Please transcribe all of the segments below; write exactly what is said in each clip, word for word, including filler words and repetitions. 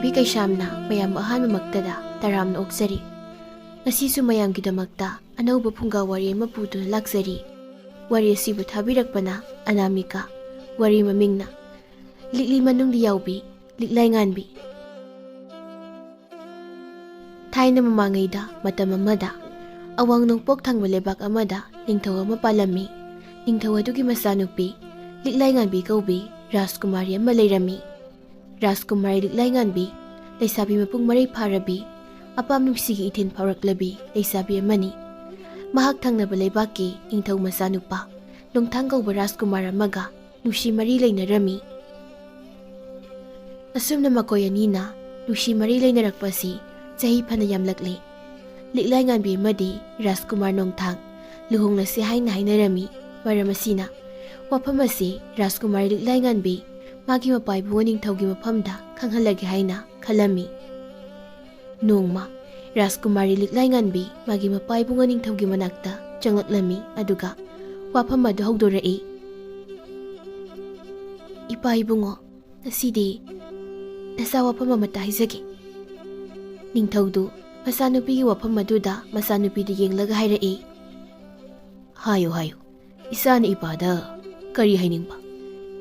ꯅꯨꯄꯤ ꯀꯩꯁꯥꯝꯅ ꯃꯌꯥꯝ ꯑꯍꯥꯟꯕꯃꯛꯇꯗ ꯇꯔꯥꯝꯅ ꯑꯣꯛꯆꯔꯤ꯫ ꯉꯁꯤꯁꯨ ꯃꯌꯥꯝꯒꯤꯗꯃꯛꯇ ꯑꯅꯧꯕ ꯐꯨꯡꯒꯥ ꯋꯥꯔꯤ ꯑꯃ ꯄꯨꯗꯨꯅ ꯂꯥꯛꯆꯔꯤ꯫ ꯋꯥꯔꯤ ꯑꯁꯤꯕꯨ ꯊꯥꯕꯤꯔꯛꯄꯅ ꯑꯅꯥꯃꯤꯀꯥ꯫ ꯋꯥꯔꯤ ꯃꯃꯤꯡꯅ ꯂꯤꯛꯂꯤ ꯃꯅꯨꯡꯗ ꯌꯥꯎꯕꯤ ꯂꯤꯛꯂꯥꯏ ꯉꯥꯟꯕꯤ꯫ ꯊꯥꯏꯅ ꯃꯃꯥꯡꯉꯩꯗ ꯃꯇꯝ ꯑꯃꯗ ꯑꯋꯥꯡ ꯅꯣꯡꯄꯣꯛ ꯊꯪꯕ ꯂꯩꯕꯥꯛ ꯑꯃꯗ ꯅꯤꯡꯊꯧ ꯑꯃ ꯄꯥꯜꯂꯝꯃꯤ꯫ ꯅꯤꯡꯊꯧ ꯑꯗꯨꯒꯤ ꯃꯆꯥꯅꯨꯄꯤ ꯂꯤꯛꯂꯥꯏ ꯉꯥꯟꯕꯤ ꯀꯧꯕꯤ ꯔꯥꯖꯀꯨꯃꯥꯔꯤ ꯑꯃ ꯂꯩꯔꯝꯃꯤ꯫ ꯔꯥꯖꯀꯨꯃꯥꯔꯤ ꯂꯤꯛꯂꯥꯏ ꯉꯥꯟꯕꯤ ꯂꯩꯁꯥꯕꯤ ꯃꯄꯨꯡ ꯃꯔꯩ ꯐꯥꯔꯕꯤ, ꯑꯄꯥꯝ ꯅꯨꯡꯁꯤꯒꯤ ꯏꯊꯤꯟ ꯐꯥꯎꯔꯛꯂꯕꯤ ꯂꯩꯁꯥꯕꯤ ꯑꯃꯅꯤ꯫ ꯃꯍꯥꯛ ꯊꯪꯅꯕ ꯂꯩꯕꯥꯛꯀꯤ ꯅꯤꯡꯊꯧ ꯃꯆꯥꯅꯨꯄꯥ ꯅꯣꯡꯊꯥꯡ ꯀꯧꯕ ꯔꯥꯖꯀꯨꯃꯥꯔ ꯑꯃꯒ ꯅꯨꯡꯁꯤ ꯃꯔꯤ ꯂꯩꯅꯔꯝꯃꯤ꯫ ꯑꯁꯨꯝꯅ ꯃꯈꯣꯏ ꯑꯅꯤꯅ ꯅꯨꯡꯁꯤ ꯃꯔꯤ ꯂꯩꯅꯔꯛꯄ ꯑꯁꯤ ꯆꯍꯤ ꯐꯅ ꯌꯥꯝꯂꯛꯂꯦ꯫ ꯂꯤꯛꯂꯥꯏ ꯉꯥꯟꯕꯤ ꯑꯃꯗꯤ ꯔꯥꯖꯀꯨꯃꯥꯔ ꯅꯣꯡꯊꯥꯡ ꯂꯨꯍꯣꯡꯂꯁꯤ ꯍꯥꯏꯅ ꯍꯥꯏꯅꯔꯝꯃꯤ꯫ ꯃꯔꯝ ꯑꯁꯤꯅ ꯋꯥꯐꯝ ꯑꯁꯤ ꯔꯥꯖꯀꯨꯃꯥꯔꯤ ꯂꯤꯛꯂꯥꯏ ꯉꯥꯟꯕꯤ ꯃꯥꯒꯤ ꯃꯄꯥ ꯏꯕꯨꯡꯉꯣ ꯅꯤꯡꯊꯧꯒꯤ ꯃꯐꯝꯗ ꯈꯪꯍꯜꯂꯒꯦ ꯍꯥꯏꯅ ꯈꯜꯂꯝꯃꯤ꯫ ꯅꯣꯡꯃ ꯔꯥꯖꯀꯨꯃꯥꯔꯤ ꯂꯤꯛꯂꯥꯏ ꯉꯥꯟꯕꯤ ꯃꯥꯒꯤ ꯃꯄꯥ ꯏꯕꯨꯡꯉꯣ ꯅꯤꯡꯊꯧꯒꯤ ꯃꯅꯥꯛꯇ ꯆꯪꯂꯛꯂꯝꯃꯤ, ꯑꯗꯨꯒ ꯋꯥꯐꯝ ꯑꯗꯨ ꯍꯧꯗꯣꯔꯛꯏ꯫ "ꯏꯄꯥ ꯏꯕꯨꯡꯉꯣ, ꯉꯁꯤꯗꯤ ꯅꯆꯥ ꯋꯥꯐꯝ ꯑꯃꯠꯇ ꯍꯥꯏꯖꯒꯦ꯫" ꯅꯤꯡꯊꯧꯗꯨ ꯃꯆꯥꯅꯨꯄꯤꯒꯤ ꯋꯥꯐꯝ ꯑꯗꯨꯗ ꯃꯆꯥꯅꯨꯄꯤꯗꯨ ꯌꯦꯡꯂꯒ ꯍꯥꯏꯔꯛꯏ꯫ "ꯍꯥꯏꯌꯨ, ꯍꯥꯏꯌꯨ, ꯏꯆꯥꯅ ꯏꯄꯥꯗ ꯀꯔꯤ ꯍꯥꯏꯅꯤꯡꯕ?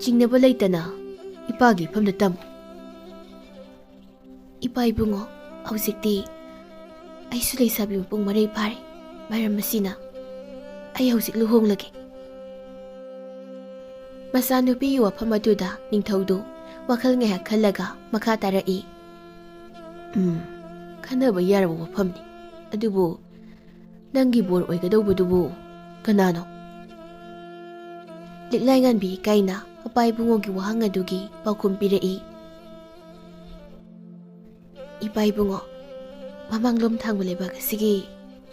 ꯆꯤꯡꯅꯕ ꯂꯩꯇꯅ ꯏꯄꯥꯒꯤ ꯏꯐꯝꯗ ꯇꯝꯃꯨ꯫" "ꯏꯄꯥ ꯏꯕꯨꯡꯉꯣ, ꯍꯧꯖꯤꯛꯇꯤ ꯑꯩꯁꯨ ꯂꯩꯁꯥꯕꯤ ꯃꯄꯨꯡ ꯃꯔꯩ ꯐꯥꯔꯦ꯫ ꯃꯔꯝ ꯑꯁꯤꯅ ꯑꯩ ꯍꯧꯖꯤꯛ ꯂꯨꯍꯣꯡꯂꯒꯦ꯫" ꯃꯆꯥꯅꯨꯄꯤꯒꯤ ꯋꯥꯐꯝ ꯑꯗꯨꯗ ꯅꯤꯡꯊꯧꯗꯨ ꯋꯥꯈꯜ ꯉꯥꯏꯍꯥꯛ ꯈꯜꯂꯒ ꯃꯈꯥ ꯇꯥꯔꯛꯏ꯫ "ꯎꯝ, ꯈꯟꯅꯕ ꯌꯥꯔꯕ ꯋꯥꯐꯝꯅꯤ꯫ ꯑꯗꯨꯕꯨ ꯅꯪꯒꯤ ꯕꯣꯔ ꯑꯣꯏꯒꯗꯧꯕꯗꯨꯕꯨ ꯀꯅꯥꯅꯣ?" ꯂꯤꯛꯂꯥꯏ ꯉꯥꯟꯕꯤ ꯏꯀꯥꯏꯅ ꯃꯄꯥ ꯏꯕꯨꯡꯉꯣꯒꯤ ꯋꯥꯍꯪ ꯑꯗꯨꯒꯤ ꯄꯥꯎꯈꯨꯝ ꯄꯤꯔꯛꯏ꯫ "ꯏꯄꯥ ꯏꯕꯨꯡꯉꯣ, ꯃꯃꯥꯡꯂꯣꯝ ꯊꯪꯕ ꯂꯩꯕꯥꯛ ꯑꯁꯤꯒꯤ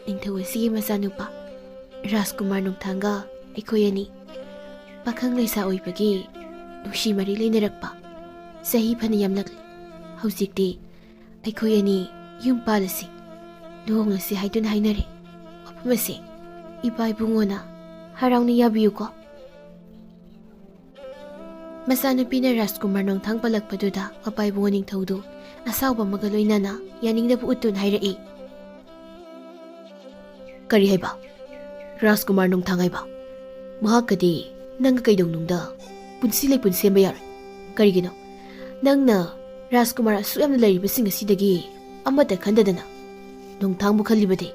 ꯅꯤꯡꯊꯧ ꯑꯁꯤꯒꯤ ꯃꯆꯥꯅꯨꯄꯥ ꯔꯥꯖꯀꯨꯃꯥꯔ ꯅꯣꯡꯊꯥꯡꯒ ꯑꯩꯈꯣꯏ ꯑꯅꯤ ꯄꯥꯈꯪ ꯂꯩꯁꯥ ꯑꯣꯏꯕꯒꯤ ꯅꯨꯡꯁꯤ ꯃꯔꯤ ꯂꯩꯅꯔꯛꯄ ꯆꯍꯤ ꯐꯅ ꯌꯥꯝꯂꯛꯂꯦ꯫ ꯍꯧꯖꯤꯛꯇꯤ ꯑꯩꯈꯣꯏ ꯑꯅꯤ ꯌꯨꯝ ꯄꯥꯜꯂꯁꯤ, ꯂꯨꯍꯣꯡꯂꯁꯤ ꯍꯥꯏꯗꯨꯅ ꯍꯥꯏꯅꯔꯦ꯫ ꯋꯥꯐꯝ ꯑꯁꯦ ꯏꯄꯥ ꯏꯕꯨꯡꯉꯣꯅ ꯍꯔꯥꯎꯅ ꯌꯥꯕꯤꯌꯨꯀꯣ꯫" ꯃꯆꯥꯅꯨꯄꯤꯅ ꯔꯥꯖꯀꯨꯃꯥꯔ ꯅꯣꯡꯊꯥꯡ ꯄꯜꯂꯛꯄꯗꯨꯗ ꯃꯄꯥ ꯏꯕꯨꯡꯉꯣ ꯅꯤꯡꯊꯧꯗꯨ ꯑꯁꯥꯎꯕ ꯑꯃꯒ ꯂꯣꯏꯅꯅ ꯌꯥꯅꯤꯡꯗꯕ ꯎꯠꯇꯨꯅ ꯍꯥꯏꯔꯛꯏ꯫ "ꯀꯔꯤ ꯍꯥꯏꯕ? ꯔꯥꯖꯀꯨꯃꯥꯔ ꯅꯣꯡꯊꯥꯡ ꯍꯥꯏꯕ? ꯃꯍꯥꯛꯀꯗꯤ ꯅꯪꯒ ꯀꯩꯗꯧꯅꯨꯡꯗ ꯄꯨꯟꯁꯤ ꯂꯩꯄꯨꯟ ꯁꯦꯝꯕ ꯌꯥꯔꯣꯏ꯫ ꯀꯔꯤꯒꯤꯅꯣ? ꯅꯪꯅ ꯔꯥꯖꯀꯨꯃꯥꯔ ꯑꯁꯨꯛ ꯌꯥꯝꯅ ꯂꯩꯔꯤꯕꯁꯤꯡ ꯑꯁꯤꯗꯒꯤ ꯑꯃꯠꯇ ꯈꯟꯗꯗꯅ ꯅꯣꯡꯊꯥꯡꯕꯨ ꯈꯜꯂꯤꯕꯗꯤ?"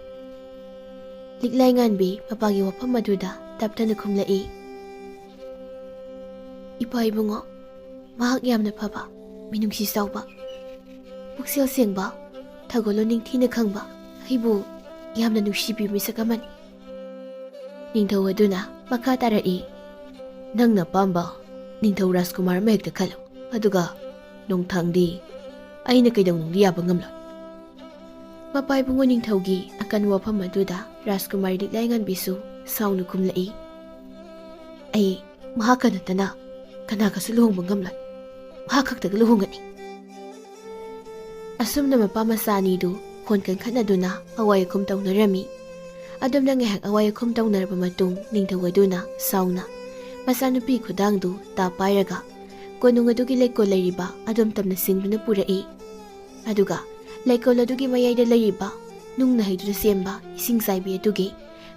ꯂꯤꯛꯂꯥꯏ ꯉꯥꯟꯕꯤ ꯃꯄꯥꯒꯤ ꯋꯥꯐꯝ ꯑꯗꯨꯗ ꯇꯞꯇꯅ ꯈꯨꯝꯂꯛꯏ꯫ "ꯏꯄꯥ ꯏꯕꯨꯡꯉꯣ, ꯃꯍꯥꯛ ꯌꯥꯝꯅ ꯐꯕ, ꯃꯤꯅꯨꯡꯁꯤ ꯆꯥꯎꯕ, ꯄꯨꯛꯆꯦꯜ ꯁꯦꯡꯕ, ꯊꯧꯒꯜꯂꯣꯟ ꯅꯤꯡꯊꯤꯅ ꯈꯪꯕ, ꯑꯩꯕꯨ ꯌꯥꯝꯅ ꯅꯨꯡꯁꯤꯕꯤꯕ ꯃꯤꯁꯛ ꯑꯃꯅꯤ꯫" ꯅꯤꯡꯊꯧ ꯑꯗꯨꯅ ꯃꯈꯥ ꯇꯥꯔꯛꯏ꯫ "ꯅꯪꯅ ꯑꯄꯥꯝꯕ ꯅꯤꯡꯊꯧ ꯔꯥꯖꯀꯨꯃꯥꯔ ꯑꯃ ꯍꯦꯛꯇ ꯈꯜꯂꯨ, ꯑꯗꯨꯒ ꯅꯣꯡꯊꯥꯡꯗꯤ ꯑꯩꯅ ꯀꯩꯗꯧꯅꯨꯡꯗ ꯌꯥꯕ ꯉꯝꯂꯣꯏ꯫" ꯃꯄꯥ ꯏꯕꯨꯡꯉꯣ ꯅꯤꯡꯊꯧꯒꯤ ꯑꯀꯟꯕ ꯋꯥꯐꯝ ꯑꯗꯨꯗ ꯔꯥꯖꯀꯨꯃꯥꯔꯤ ꯂꯤꯛꯂꯥꯏ ꯉꯥꯟꯕꯤꯁꯨ ꯁꯥꯎꯅ ꯈꯨꯝꯂꯛꯏ꯫ "ꯑꯩ ꯃꯍꯥꯛꯀ ꯅꯠꯇꯅ ꯀꯅꯥꯒꯁꯨ ꯂꯨꯍꯣꯡꯕ ꯉꯝꯂꯣꯏ꯫ ꯃꯍꯥꯛ ꯈꯛꯇꯒ ꯂꯨꯍꯣꯡꯒꯅꯤ꯫" ꯑꯁꯨꯝꯅ ꯃꯄꯥ ꯃꯆꯥ ꯑꯅꯤꯗꯨ ꯈꯣꯟ ꯀꯟꯈꯠꯅꯗꯨꯅ ꯑꯋꯥꯏ ꯑꯈꯨꯝ ꯇꯧꯅꯔꯝꯃꯤ꯫ ꯑꯗꯨꯝꯅ ꯉꯥꯏꯍꯥꯛ ꯑꯋꯥꯏ ꯑꯈꯨꯝ ꯇꯧꯅꯔꯕ ꯃꯇꯨꯡ ꯅꯤꯡꯊꯧ ꯑꯗꯨꯅ ꯁꯥꯎꯅ ꯃꯆꯥꯅꯨꯄꯤ ꯈꯨꯗꯥꯡꯗꯨ ꯇꯥ ꯄꯥꯏꯔꯒ ꯀꯣꯅꯨꯡ ꯑꯗꯨꯒꯤ ꯂꯩꯀꯣꯜ ꯂꯩꯔꯤꯕ ꯑꯗꯣꯝ ꯇꯝꯅ ꯆꯤꯡꯗꯨꯅ ꯄꯨꯔꯛꯏ꯫ ꯑꯗꯨꯒ ꯂꯩꯀꯣꯜ ꯑꯗꯨꯒꯤ ꯃꯌꯥꯏꯗ ꯂꯩꯔꯤꯕ ꯅꯨꯡꯅ ꯍꯩꯗꯨꯅ ꯁꯦꯝꯕ ꯏꯁꯤꯡ ꯆꯥꯏꯕꯤ ꯑꯗꯨꯒꯤ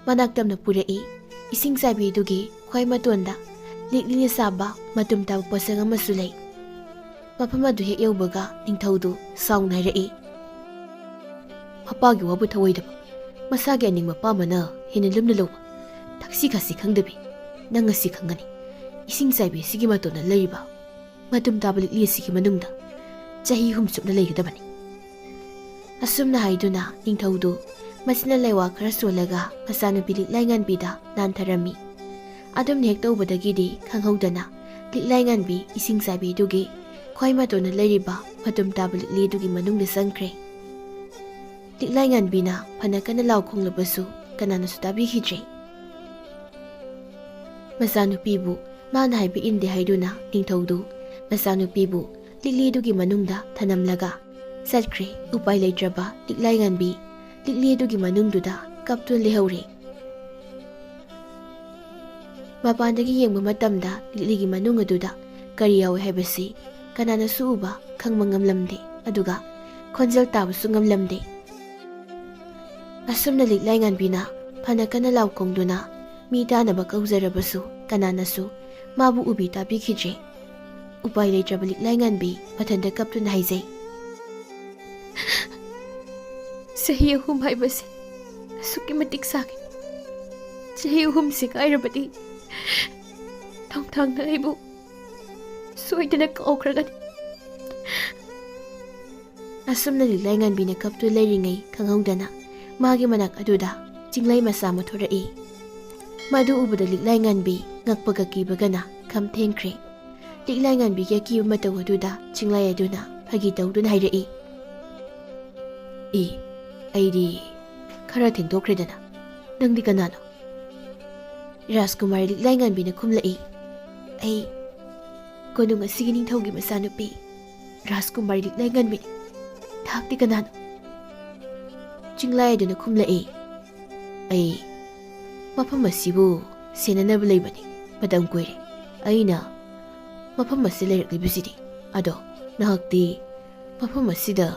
ꯃꯅꯥꯛ ꯇꯝꯅ ꯄꯨꯔꯛꯏ꯫ ꯏꯁꯤꯡ ꯆꯥꯏꯕꯤ ꯑꯗꯨꯒꯤ ꯈ꯭ꯋꯥꯏ ꯃꯇꯣꯟꯗ ꯂꯤꯛꯂꯤꯅ ꯁꯥꯕ ꯃꯇꯨꯝ ꯇꯥꯕ ꯄꯣꯠꯁꯛ ꯑꯃꯁꯨ ꯂꯩ꯫ ꯃꯐꯝ ꯑꯗꯨ ꯍꯦꯛ ꯌꯧꯕꯒ ꯅꯤꯡꯊꯧꯗꯨ ꯁꯥꯎꯅ ꯍꯥꯏꯔꯛꯏ, "ꯃꯄꯥꯒꯤ ꯋꯥꯕꯨ ꯊꯧꯑꯣꯏꯗꯕ, ꯃꯁꯥꯒꯤ ꯑꯅꯤꯡꯕ ꯑꯄꯥꯝꯕꯅ ꯍꯦꯟꯅ ꯂꯨꯝꯅ ꯂꯧꯕ, ꯊꯛꯁꯤ ꯈꯥꯁꯤ ꯈꯪꯗꯕꯤ, ꯅꯪ ꯉꯁꯤ ꯈꯪꯒꯅꯤ꯫ ꯏꯁꯤꯡ ꯆꯥꯏꯕꯤ ꯑꯁꯤꯒꯤ ꯃꯇꯣꯟꯗ ꯂꯩꯔꯤꯕ ꯃꯇꯨꯝ ꯇꯥꯕ ꯂꯤꯛꯂꯤ ꯑꯁꯤꯒꯤ ꯃꯅꯨꯡꯗ ꯆꯍꯤ ꯑꯍꯨꯝ ꯆꯨꯞꯅ ꯂꯩꯒꯗꯕꯅꯤ꯫" ꯑꯁꯨꯝꯅ ꯍꯥꯏꯗꯨꯅ ꯅꯤꯡꯊꯧꯗꯨ ꯃꯁꯤꯅ ꯂꯩꯋꯥ ꯈꯔ ꯁꯣꯜꯂꯒ ꯃꯆꯥꯅꯨꯄꯤ ꯂꯤꯛꯂꯥꯏ ꯉꯥꯟꯕꯤꯗ ꯅꯥꯟꯊꯔꯝꯃꯤ꯫ ꯑꯗꯨꯝꯅ ꯍꯦꯛ ꯇꯧꯕꯗꯒꯤꯗꯤ ꯈꯪꯍꯧꯗꯅ ꯂꯤꯛꯂꯥꯏ ꯉꯥꯟꯕꯤ ꯏꯁꯤꯡ ꯆꯥꯏꯕꯤꯗꯨꯒꯤ ꯈ꯭ꯋꯥꯏ ꯃꯇꯣꯟꯗ ꯂꯩꯔꯤꯕ ꯃꯇꯨꯝ ꯇꯥꯕ ꯂꯤꯛꯂꯤꯗꯨꯒꯤ ꯃꯅꯨꯡꯗ ꯆꯪꯈ꯭ꯔꯦ꯫ ꯂꯤꯛꯂꯥꯏ ꯉꯥꯟꯕꯤꯅ ꯐꯅ ꯀꯟꯅ ꯂꯥꯎ ꯈꯣꯡꯂꯕꯁꯨ ꯀꯅꯥꯅꯁꯨ ꯇꯥꯕꯤꯈꯤꯗ꯭ꯔꯦ꯫ ꯃꯆꯥꯅꯨꯄꯤꯕꯨ ꯃꯥꯅ ꯍꯥꯏꯕ ꯏꯟꯗꯦ ꯍꯥꯏꯗꯨꯅ ꯅꯤꯡꯊꯧꯗꯨ ꯃꯆꯥꯅꯨꯄꯤꯕꯨ ꯂꯤꯛꯂꯤꯗꯨꯒꯤ ꯃꯅꯨꯡꯗ ꯊꯅꯝꯂꯒ ꯆꯠꯈ꯭ꯔꯦ꯫ ꯎꯄꯥꯏ ꯂꯩꯇ꯭ꯔꯕ ꯂꯤꯛꯂꯥꯏ ꯉꯥꯟꯕꯤ ꯂꯤꯛꯂꯤꯗꯨꯒꯤ ꯃꯅꯨꯡꯗꯨꯗ ꯀꯞꯇꯨꯅ ꯂꯩꯍꯧꯔꯦ꯫ ꯃꯄꯥꯟꯗꯒꯤ ꯌꯦꯡꯕ ꯃꯇꯝꯗ ꯂꯤꯛꯂꯤꯒꯤ ꯃꯅꯨꯡ ꯑꯗꯨꯗ ꯀꯔꯤ ꯌꯥꯎꯏ ꯍꯥꯏꯕꯁꯤ ꯀꯅꯥꯅꯁꯨ ꯎꯕ ꯈꯪꯕ ꯉꯝꯂꯝꯗꯦ꯫ ꯑꯗꯨꯒ ꯈꯣꯟꯖꯦꯜ ꯇꯥꯕꯁꯨ ꯉꯝꯂꯝꯗꯦ꯫ ꯑꯁꯨꯝꯅ ꯂꯤꯛꯂꯥꯏ ꯉꯥꯟꯕꯤꯅ ꯐꯅ ꯀꯟꯅ ꯂꯥꯎ ꯈꯣꯡꯗꯨꯅ ꯃꯤ ꯇꯥꯅꯕ ꯀꯧꯖꯔꯕꯁꯨ ꯀꯅꯥꯅꯁꯨ ꯃꯥꯕꯨ ꯎꯕꯤ ꯇꯥꯕꯤꯈꯤꯗ꯭ꯔꯦ꯫ ꯎꯄꯥꯏ ꯂꯩꯇ꯭ꯔꯕ ꯂꯤꯛꯂꯥꯏ ꯉꯥꯟꯕꯤ ꯃꯊꯟꯇ ꯀꯞꯇꯨꯅ ꯍꯥꯏꯖꯩ, "ꯆꯍꯤ ꯑꯍꯨꯝ ꯍꯥꯏꯕꯁꯦ ꯑꯁꯨꯛꯀꯤ ꯃꯇꯤꯛ ꯁꯥꯡꯉꯤ꯫ ꯆꯍꯤ ꯑꯍꯨꯝꯁꯤ ꯉꯥꯏꯔꯕꯗꯤ ꯊꯣꯡꯊꯥꯡꯅ ꯑꯩꯕꯨ ꯁꯣꯏꯗꯅ ꯀꯥꯎꯈ꯭ꯔꯒꯅꯤ꯫" ꯑꯁꯨꯝꯅ ꯂꯤꯛꯂꯥꯏ ꯉꯥꯟꯕꯤꯅ ꯀꯞꯇꯨ ꯂꯩꯔꯤꯉꯩ ꯈꯪꯍꯧꯗꯅ ꯃꯥꯒꯤ ꯃꯅꯥꯛ ꯑꯗꯨꯗ ꯆꯤꯡꯂꯩ ꯃꯆꯥ ꯑꯃ ꯊꯣꯔꯛꯏ꯫ ꯃꯗꯨ ꯎꯕꯗ ꯂꯤꯛꯂꯥꯏ ꯉꯥꯟꯕꯤ ꯉꯛꯄꯒ ꯀꯤꯕꯒꯅ ꯈꯝ ꯊꯦꯡꯈ꯭ꯔꯦ꯫ ꯂꯤꯛꯂꯥꯏ ꯉꯥꯟꯕꯤꯒꯤ ꯑꯀꯤꯕ ꯃꯇꯧ ꯑꯗꯨꯗ ꯆꯤꯡꯂꯩ ꯑꯗꯨꯅ ꯐꯥꯒꯤ ꯇꯧꯗꯨꯅ ꯍꯥꯏꯔꯛꯏ, "ꯏ, ꯑꯩꯗꯤ ꯈꯔ ꯊꯦꯡꯗꯣꯛꯈ꯭ꯔꯦꯗꯅ꯫ ꯅꯪꯗꯤ ꯀꯅꯥꯅꯣ?" ꯔꯥꯖꯀꯨꯃꯥꯔꯤ ꯂꯤꯛꯂꯥꯏ ꯉꯥꯟꯕꯤꯅ ꯈꯨꯝꯂꯛꯏ, "ꯑꯩ ꯀꯣꯅꯨꯡ ꯑꯁꯤꯒꯤ ꯅꯤꯡꯊꯧꯒꯤ ꯃꯆꯥꯅꯨꯄꯤ ꯔꯥꯖꯀꯨꯃꯥꯔꯤ ꯂꯤꯛꯂꯥꯏ ꯉꯥꯟꯕꯤꯅꯤ꯫ ꯅꯍꯥꯛꯇꯤ ꯀꯅꯥꯅꯣ?" ꯆꯤꯡꯂꯥꯏ ꯑꯗꯨꯅ ꯈꯨꯝꯂꯛꯏ, "ꯑꯩ ꯃꯐꯝ ꯑꯁꯤꯕꯨ ꯁꯦꯟꯅꯅꯕ ꯂꯩꯕꯅꯤ꯫ ꯃꯇꯝ ꯀꯨꯏꯔꯦ ꯑꯩꯅ ꯃꯐꯝ ꯑꯁꯤ ꯂꯩꯔꯛꯂꯤꯕꯁꯤꯗꯤ꯫ ꯑꯗꯣ ꯅꯍꯥꯛꯇꯤ ꯃꯐꯝ ꯑꯁꯤꯗ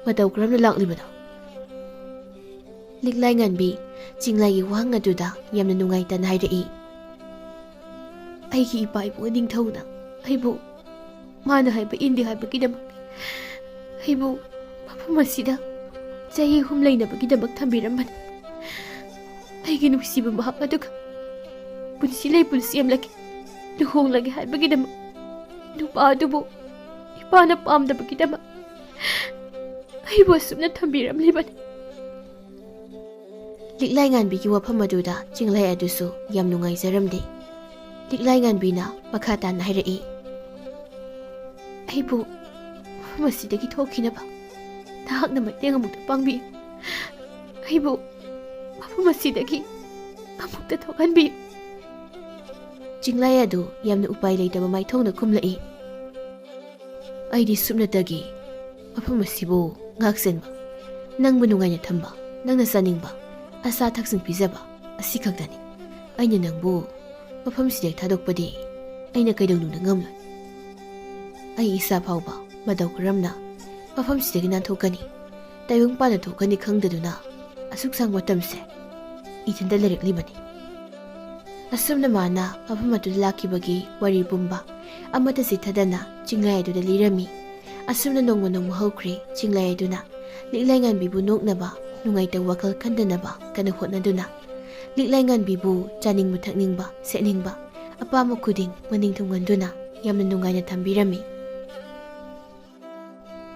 ꯃꯇꯧ ꯀꯔꯝꯅ ꯂꯥꯛꯂꯤꯕꯅꯣ?" ꯂꯤꯛꯂꯥꯏ ꯉꯥꯟꯕꯤ ꯆꯤꯡꯂꯥꯏꯒꯤ ꯋꯥꯍꯪ ꯑꯗꯨꯗ ꯌꯥꯝꯅ ꯅꯨꯡꯉꯥꯏꯇꯅ ꯍꯥꯏꯔꯛꯏ, "ꯑꯩꯒꯤ ꯏꯄꯥ ꯏꯄꯨ ꯅꯤꯡꯊꯧꯅ ꯑꯩꯕꯨ ꯃꯥꯅ ꯍꯥꯏꯕ ꯏꯟꯗꯦ ꯍꯥꯏꯕꯒꯤꯗꯃꯛ ꯑꯩꯕꯨ ꯃꯐꯝ ꯑꯁꯤꯗ ꯆꯍꯤ ꯑꯍꯨꯝ ꯂꯩꯅꯕꯒꯤꯗꯃꯛ ꯊꯝꯕꯤꯔꯝꯕꯅꯤ꯫ ꯑꯩꯒꯤ ꯅꯨꯡꯁꯤꯕ ꯃꯍꯥꯛ ꯑꯗꯨꯒ ꯄꯨꯟꯁꯤ ꯂꯩ ꯄꯨꯟꯁꯤ ꯑꯃꯂꯛꯀꯤ ꯂꯨꯍꯣꯡꯂꯒꯦ ꯍꯥꯏꯕꯒꯤꯗꯃꯛ ꯅꯨꯄꯥ ꯑꯗꯨꯕꯨ ꯏꯄꯥꯅ ꯄꯥꯝꯗꯕꯒꯤꯗꯃꯛ ꯑꯩꯕꯨ ꯑꯁꯨꯝꯅ ꯊꯝꯕꯤꯔꯝꯂꯤꯕꯅꯤ꯫" ꯂꯤꯛꯂꯥꯏ ꯉꯥꯟꯕꯤꯒꯤ ꯋꯥꯐꯝ ꯑꯗꯨꯗ ꯆꯤꯡꯂꯩ ꯑꯗꯨꯁꯨ ꯌꯥꯝ ꯅꯨꯡꯉꯥꯏꯖꯔꯝꯗꯦ꯫ ꯂꯤꯛꯂꯥꯏ ꯉꯥꯟꯕꯤꯅ ꯃꯈꯥ ꯇꯥꯅ ꯍꯥꯏꯔꯛꯏ, "ꯑꯩꯕꯨ ꯃꯐꯝ ꯑꯁꯤꯗꯒꯤ ꯊꯣꯛꯈꯤꯅꯕ ꯅꯍꯥꯛꯅ ꯃꯇꯦꯡ ꯑꯃꯨꯛꯇ ꯄꯥꯡꯕꯤꯌꯨ꯫ ꯑꯩꯕꯨ ꯃꯐꯝ ꯑꯁꯤꯗꯒꯤ ꯑꯃꯨꯛꯇ ꯊꯣꯛꯍꯟꯕꯤꯌꯨ꯫" ꯆꯤꯡꯂꯩ ꯑꯗꯨ ꯌꯥꯝꯅ ꯎꯄꯥꯏ ꯂꯩꯇꯕ ꯃꯥꯏꯊꯣꯡꯅ ꯈꯨꯝꯂꯛꯏ, "ꯑꯩꯗꯤ ꯁꯨꯞꯅꯇꯒꯤ ꯃꯐꯝ ꯑꯁꯤꯕꯨ ꯉꯥꯛꯁꯦꯟꯕ, ꯅꯪꯕꯨ ꯅꯨꯡꯉꯥꯏꯅ ꯊꯝꯕ, ꯅꯪꯅ ꯆꯥꯅꯤꯡꯕ ꯑꯆꯥ ꯑꯊꯛꯁꯤꯡ ꯄꯤꯖꯕ ꯑꯁꯤ ꯈꯛꯇꯅꯤ꯫ ꯑꯩꯅ ꯅꯪꯕꯨ ꯃꯐꯝꯁꯤꯗ ꯊꯥꯗꯣꯛꯄꯗꯤ ꯑꯩꯅ ꯀꯩꯗꯧꯅꯨꯡꯗ ꯉꯝꯂꯣꯏ꯫ ꯑꯩ ꯏꯁꯥ ꯐꯥꯎꯕ ꯃꯇꯧ ꯀꯔꯝꯅ ꯃꯐꯝꯁꯤꯗꯒꯤ ꯅꯥꯟꯊꯣꯛꯀꯅꯤ, ꯇꯥꯏꯕꯪꯄꯥꯟꯗ ꯊꯣꯛꯀꯅꯤ ꯈꯪꯗꯗꯨꯅ ꯑꯁꯨꯛ ꯁꯥꯡꯕ ꯃꯇꯝꯁꯦ ꯏꯊꯟꯇ ꯂꯩꯔꯛꯂꯤꯕꯅꯤ꯫ ꯑꯁꯨꯝꯅ ꯃꯥꯅ ꯃꯐꯝ ꯑꯗꯨꯗ ꯂꯥꯛꯈꯤꯕꯒꯤ ꯋꯥꯔꯤ ꯄꯨꯝꯕ ꯑꯃꯠꯇ ꯆꯤꯠꯊꯗꯅ ꯆꯤꯡꯂꯥꯏ ꯑꯗꯨꯗ ꯂꯤꯔꯝꯃꯤ꯫ ꯑꯁꯨꯝꯅ ꯅꯣꯡꯃ ꯅꯣꯡꯃ ꯍꯧꯈ꯭ꯔꯦ꯫ ꯆꯤꯡꯂꯥꯏ ꯑꯗꯨꯅ ꯂꯤꯛꯂꯥꯏꯉꯥꯟꯕꯤꯕꯨ ꯅꯣꯛꯅꯕ, ꯅꯨꯡꯉꯥꯏꯇꯕ ꯋꯥꯈꯜ ꯈꯟꯗꯅꯕ ꯀꯟꯅ ꯍꯣꯠꯅꯗꯨꯅ, ꯂꯤꯛꯂꯥꯏꯉꯥꯟꯕꯤꯕꯨ ꯆꯥꯅꯤꯡꯕ, ꯊꯛꯅꯤꯡꯕ, ꯁꯦꯠꯅꯤꯡꯕ, ꯑꯄꯥꯝꯕ ꯈꯨꯗꯤꯡ ꯃꯅꯤꯡ ꯊꯨꯡꯍꯟꯗꯨꯅ ꯌꯥꯝꯅ ꯅꯨꯡꯉꯥꯏꯅ ꯊꯝꯕꯤꯔꯝꯃꯤ꯫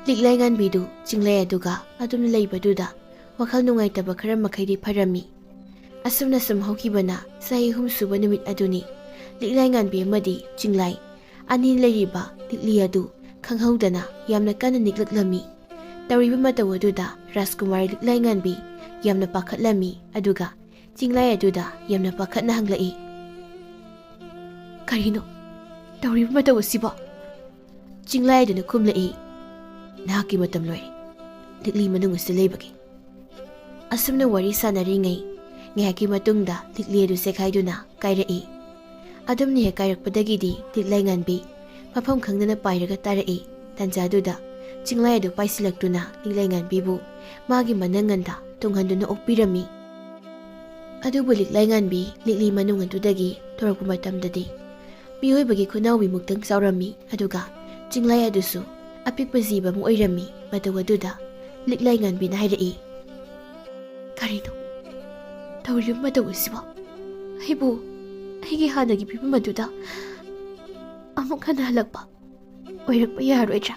ꯂꯤꯛꯂꯥꯏꯉꯥꯟꯕꯤꯗꯨ ꯆꯤꯡꯂꯩ ꯑꯗꯨꯒ ꯑꯗꯨꯝ ꯂꯩꯕꯗꯨꯗ ꯋꯥꯈꯜ ꯅꯨꯡꯉꯥꯏꯇꯕ ꯈꯔ ꯃꯈꯩꯗꯤ ꯐꯔꯝꯃꯤ꯫ ꯑꯁꯨꯝꯅ ꯁꯨꯝ ꯍꯧꯈꯤꯕꯅ ꯆꯍꯤ ꯑꯍꯨꯝ ꯁꯨꯕ ꯅꯨꯃꯤꯠ ꯑꯗꯨꯅꯤ꯫ ꯂꯤꯛꯂꯥꯏꯉꯥꯟꯕꯤ ꯑꯃꯗꯤ ꯆꯤꯡꯂꯥꯏ ꯑꯅꯤ ꯂꯩꯔꯤꯕ ꯂꯤꯛꯂꯤ ꯑꯗꯨ ꯈꯪꯍꯧꯗꯅ ꯌꯥꯝꯅ ꯀꯟꯅ ꯅꯤꯛꯂꯛꯂꯝꯃꯤ꯫ ꯇꯧꯔꯤꯕ ꯃꯇꯧ ꯑꯗꯨꯗ ꯔꯥꯖꯀꯨꯃꯥꯔꯤ ꯂꯤꯛꯂꯥꯏꯉꯥꯟꯕꯤ ꯌꯥꯝꯅ ꯄꯥꯈꯠꯂꯝꯃꯤ, ꯑꯗꯨꯒ ꯆꯤꯡꯂꯥꯏ ꯑꯗꯨꯗ ꯌꯥꯝꯅ ꯄꯥꯈꯠꯅ ꯍꯪꯂꯛꯏ, "ꯀꯔꯤꯅꯣ ꯇꯧꯔꯤꯕ ꯃꯇꯧ ꯑꯁꯤꯕꯣ?" ꯆꯤꯡꯂꯥꯏ ꯑꯗꯨꯅ ꯈꯨꯝꯂꯛꯏ, "ꯅꯍꯥꯛꯀꯤ ꯃꯇꯝ ꯂꯣꯏꯔꯦ, ꯂꯤꯛꯂꯤ ꯃꯅꯨꯡ ꯑꯁꯤꯗ ꯂꯩꯕꯒꯤ"꯫ ꯑꯁꯨꯝꯅ ꯋꯥꯔꯤ ꯁꯥꯟꯅꯔꯤꯉꯩ ꯉꯥꯏꯍꯥꯛꯀꯤ ꯃꯇꯨꯡꯗ ꯂꯤꯛꯂꯤ ꯑꯗꯨ ꯆꯦꯈꯥꯏꯗꯨꯅ ꯀꯥꯏꯔꯛꯏ꯫ ꯑꯗꯨꯝꯅ ꯍꯦꯛ ꯀꯥꯏꯔꯛꯄꯗꯒꯤꯗꯤ ꯂꯤꯛꯂꯥꯏꯉꯥꯟꯕꯤ ꯃꯐꯝ ꯈꯪꯗꯅ ꯄꯥꯏꯔꯒ ꯇꯥꯔꯛꯏ꯫ ꯇꯥꯟꯖꯥꯗꯨꯗ ꯆꯤꯡꯂꯥꯏ ꯑꯗꯨ ꯄꯥꯏꯁꯤꯜꯂꯛꯇꯨꯅ ꯂꯤꯛꯂꯥꯏꯉꯥꯟꯕꯤꯕꯨ ꯃꯥꯒꯤ ꯃꯅꯪꯒꯟꯗ ꯇꯣꯡꯍꯟꯗꯨꯅ ꯑꯣꯛꯄꯤꯔꯝꯃꯤ꯫ ꯑꯗꯨꯕꯨ ꯂꯤꯛꯂꯥꯏꯉꯥꯟꯕꯤ ꯂꯤꯛꯂꯤ ꯃꯅꯨꯡ ꯑꯗꯨꯗꯒꯤ ꯊꯣꯔꯛꯄ ꯃꯇꯝꯗꯗꯤ ꯃꯤꯑꯣꯏꯕꯒꯤ ꯈꯨꯅꯥꯎꯕꯤꯃꯨꯛꯇꯪ ꯆꯥꯎꯔꯝꯃꯤ, ꯑꯗꯨꯒ ꯆꯤꯡꯂꯥꯏ ꯑꯗꯨꯁꯨ ꯑꯄꯤꯛꯄ ꯖꯤꯕ ꯑꯃ ꯑꯣꯏꯔꯝꯃꯤ꯫ ꯃꯇꯧ ꯑꯗꯨꯗ ꯂꯤꯛꯂꯥꯏꯉꯥꯟꯕꯤꯅ ꯍꯥꯏꯔꯛꯏ, "ꯀꯔꯤꯅꯣ ꯇꯧꯔꯤꯕ ꯃꯇꯧ ꯑꯁꯤꯕꯣ? ꯑꯩꯕꯨ ꯑꯩꯒꯤ ꯍꯥꯟꯅꯒꯤ ꯐꯤꯕꯝ ꯑꯗꯨꯗ ꯑꯃꯨꯛ ꯍꯟꯅ ꯍꯜꯂꯛꯄ ꯑꯣꯏꯔꯛꯄ ꯌꯥꯔꯣꯏꯗ꯭ꯔꯥ?"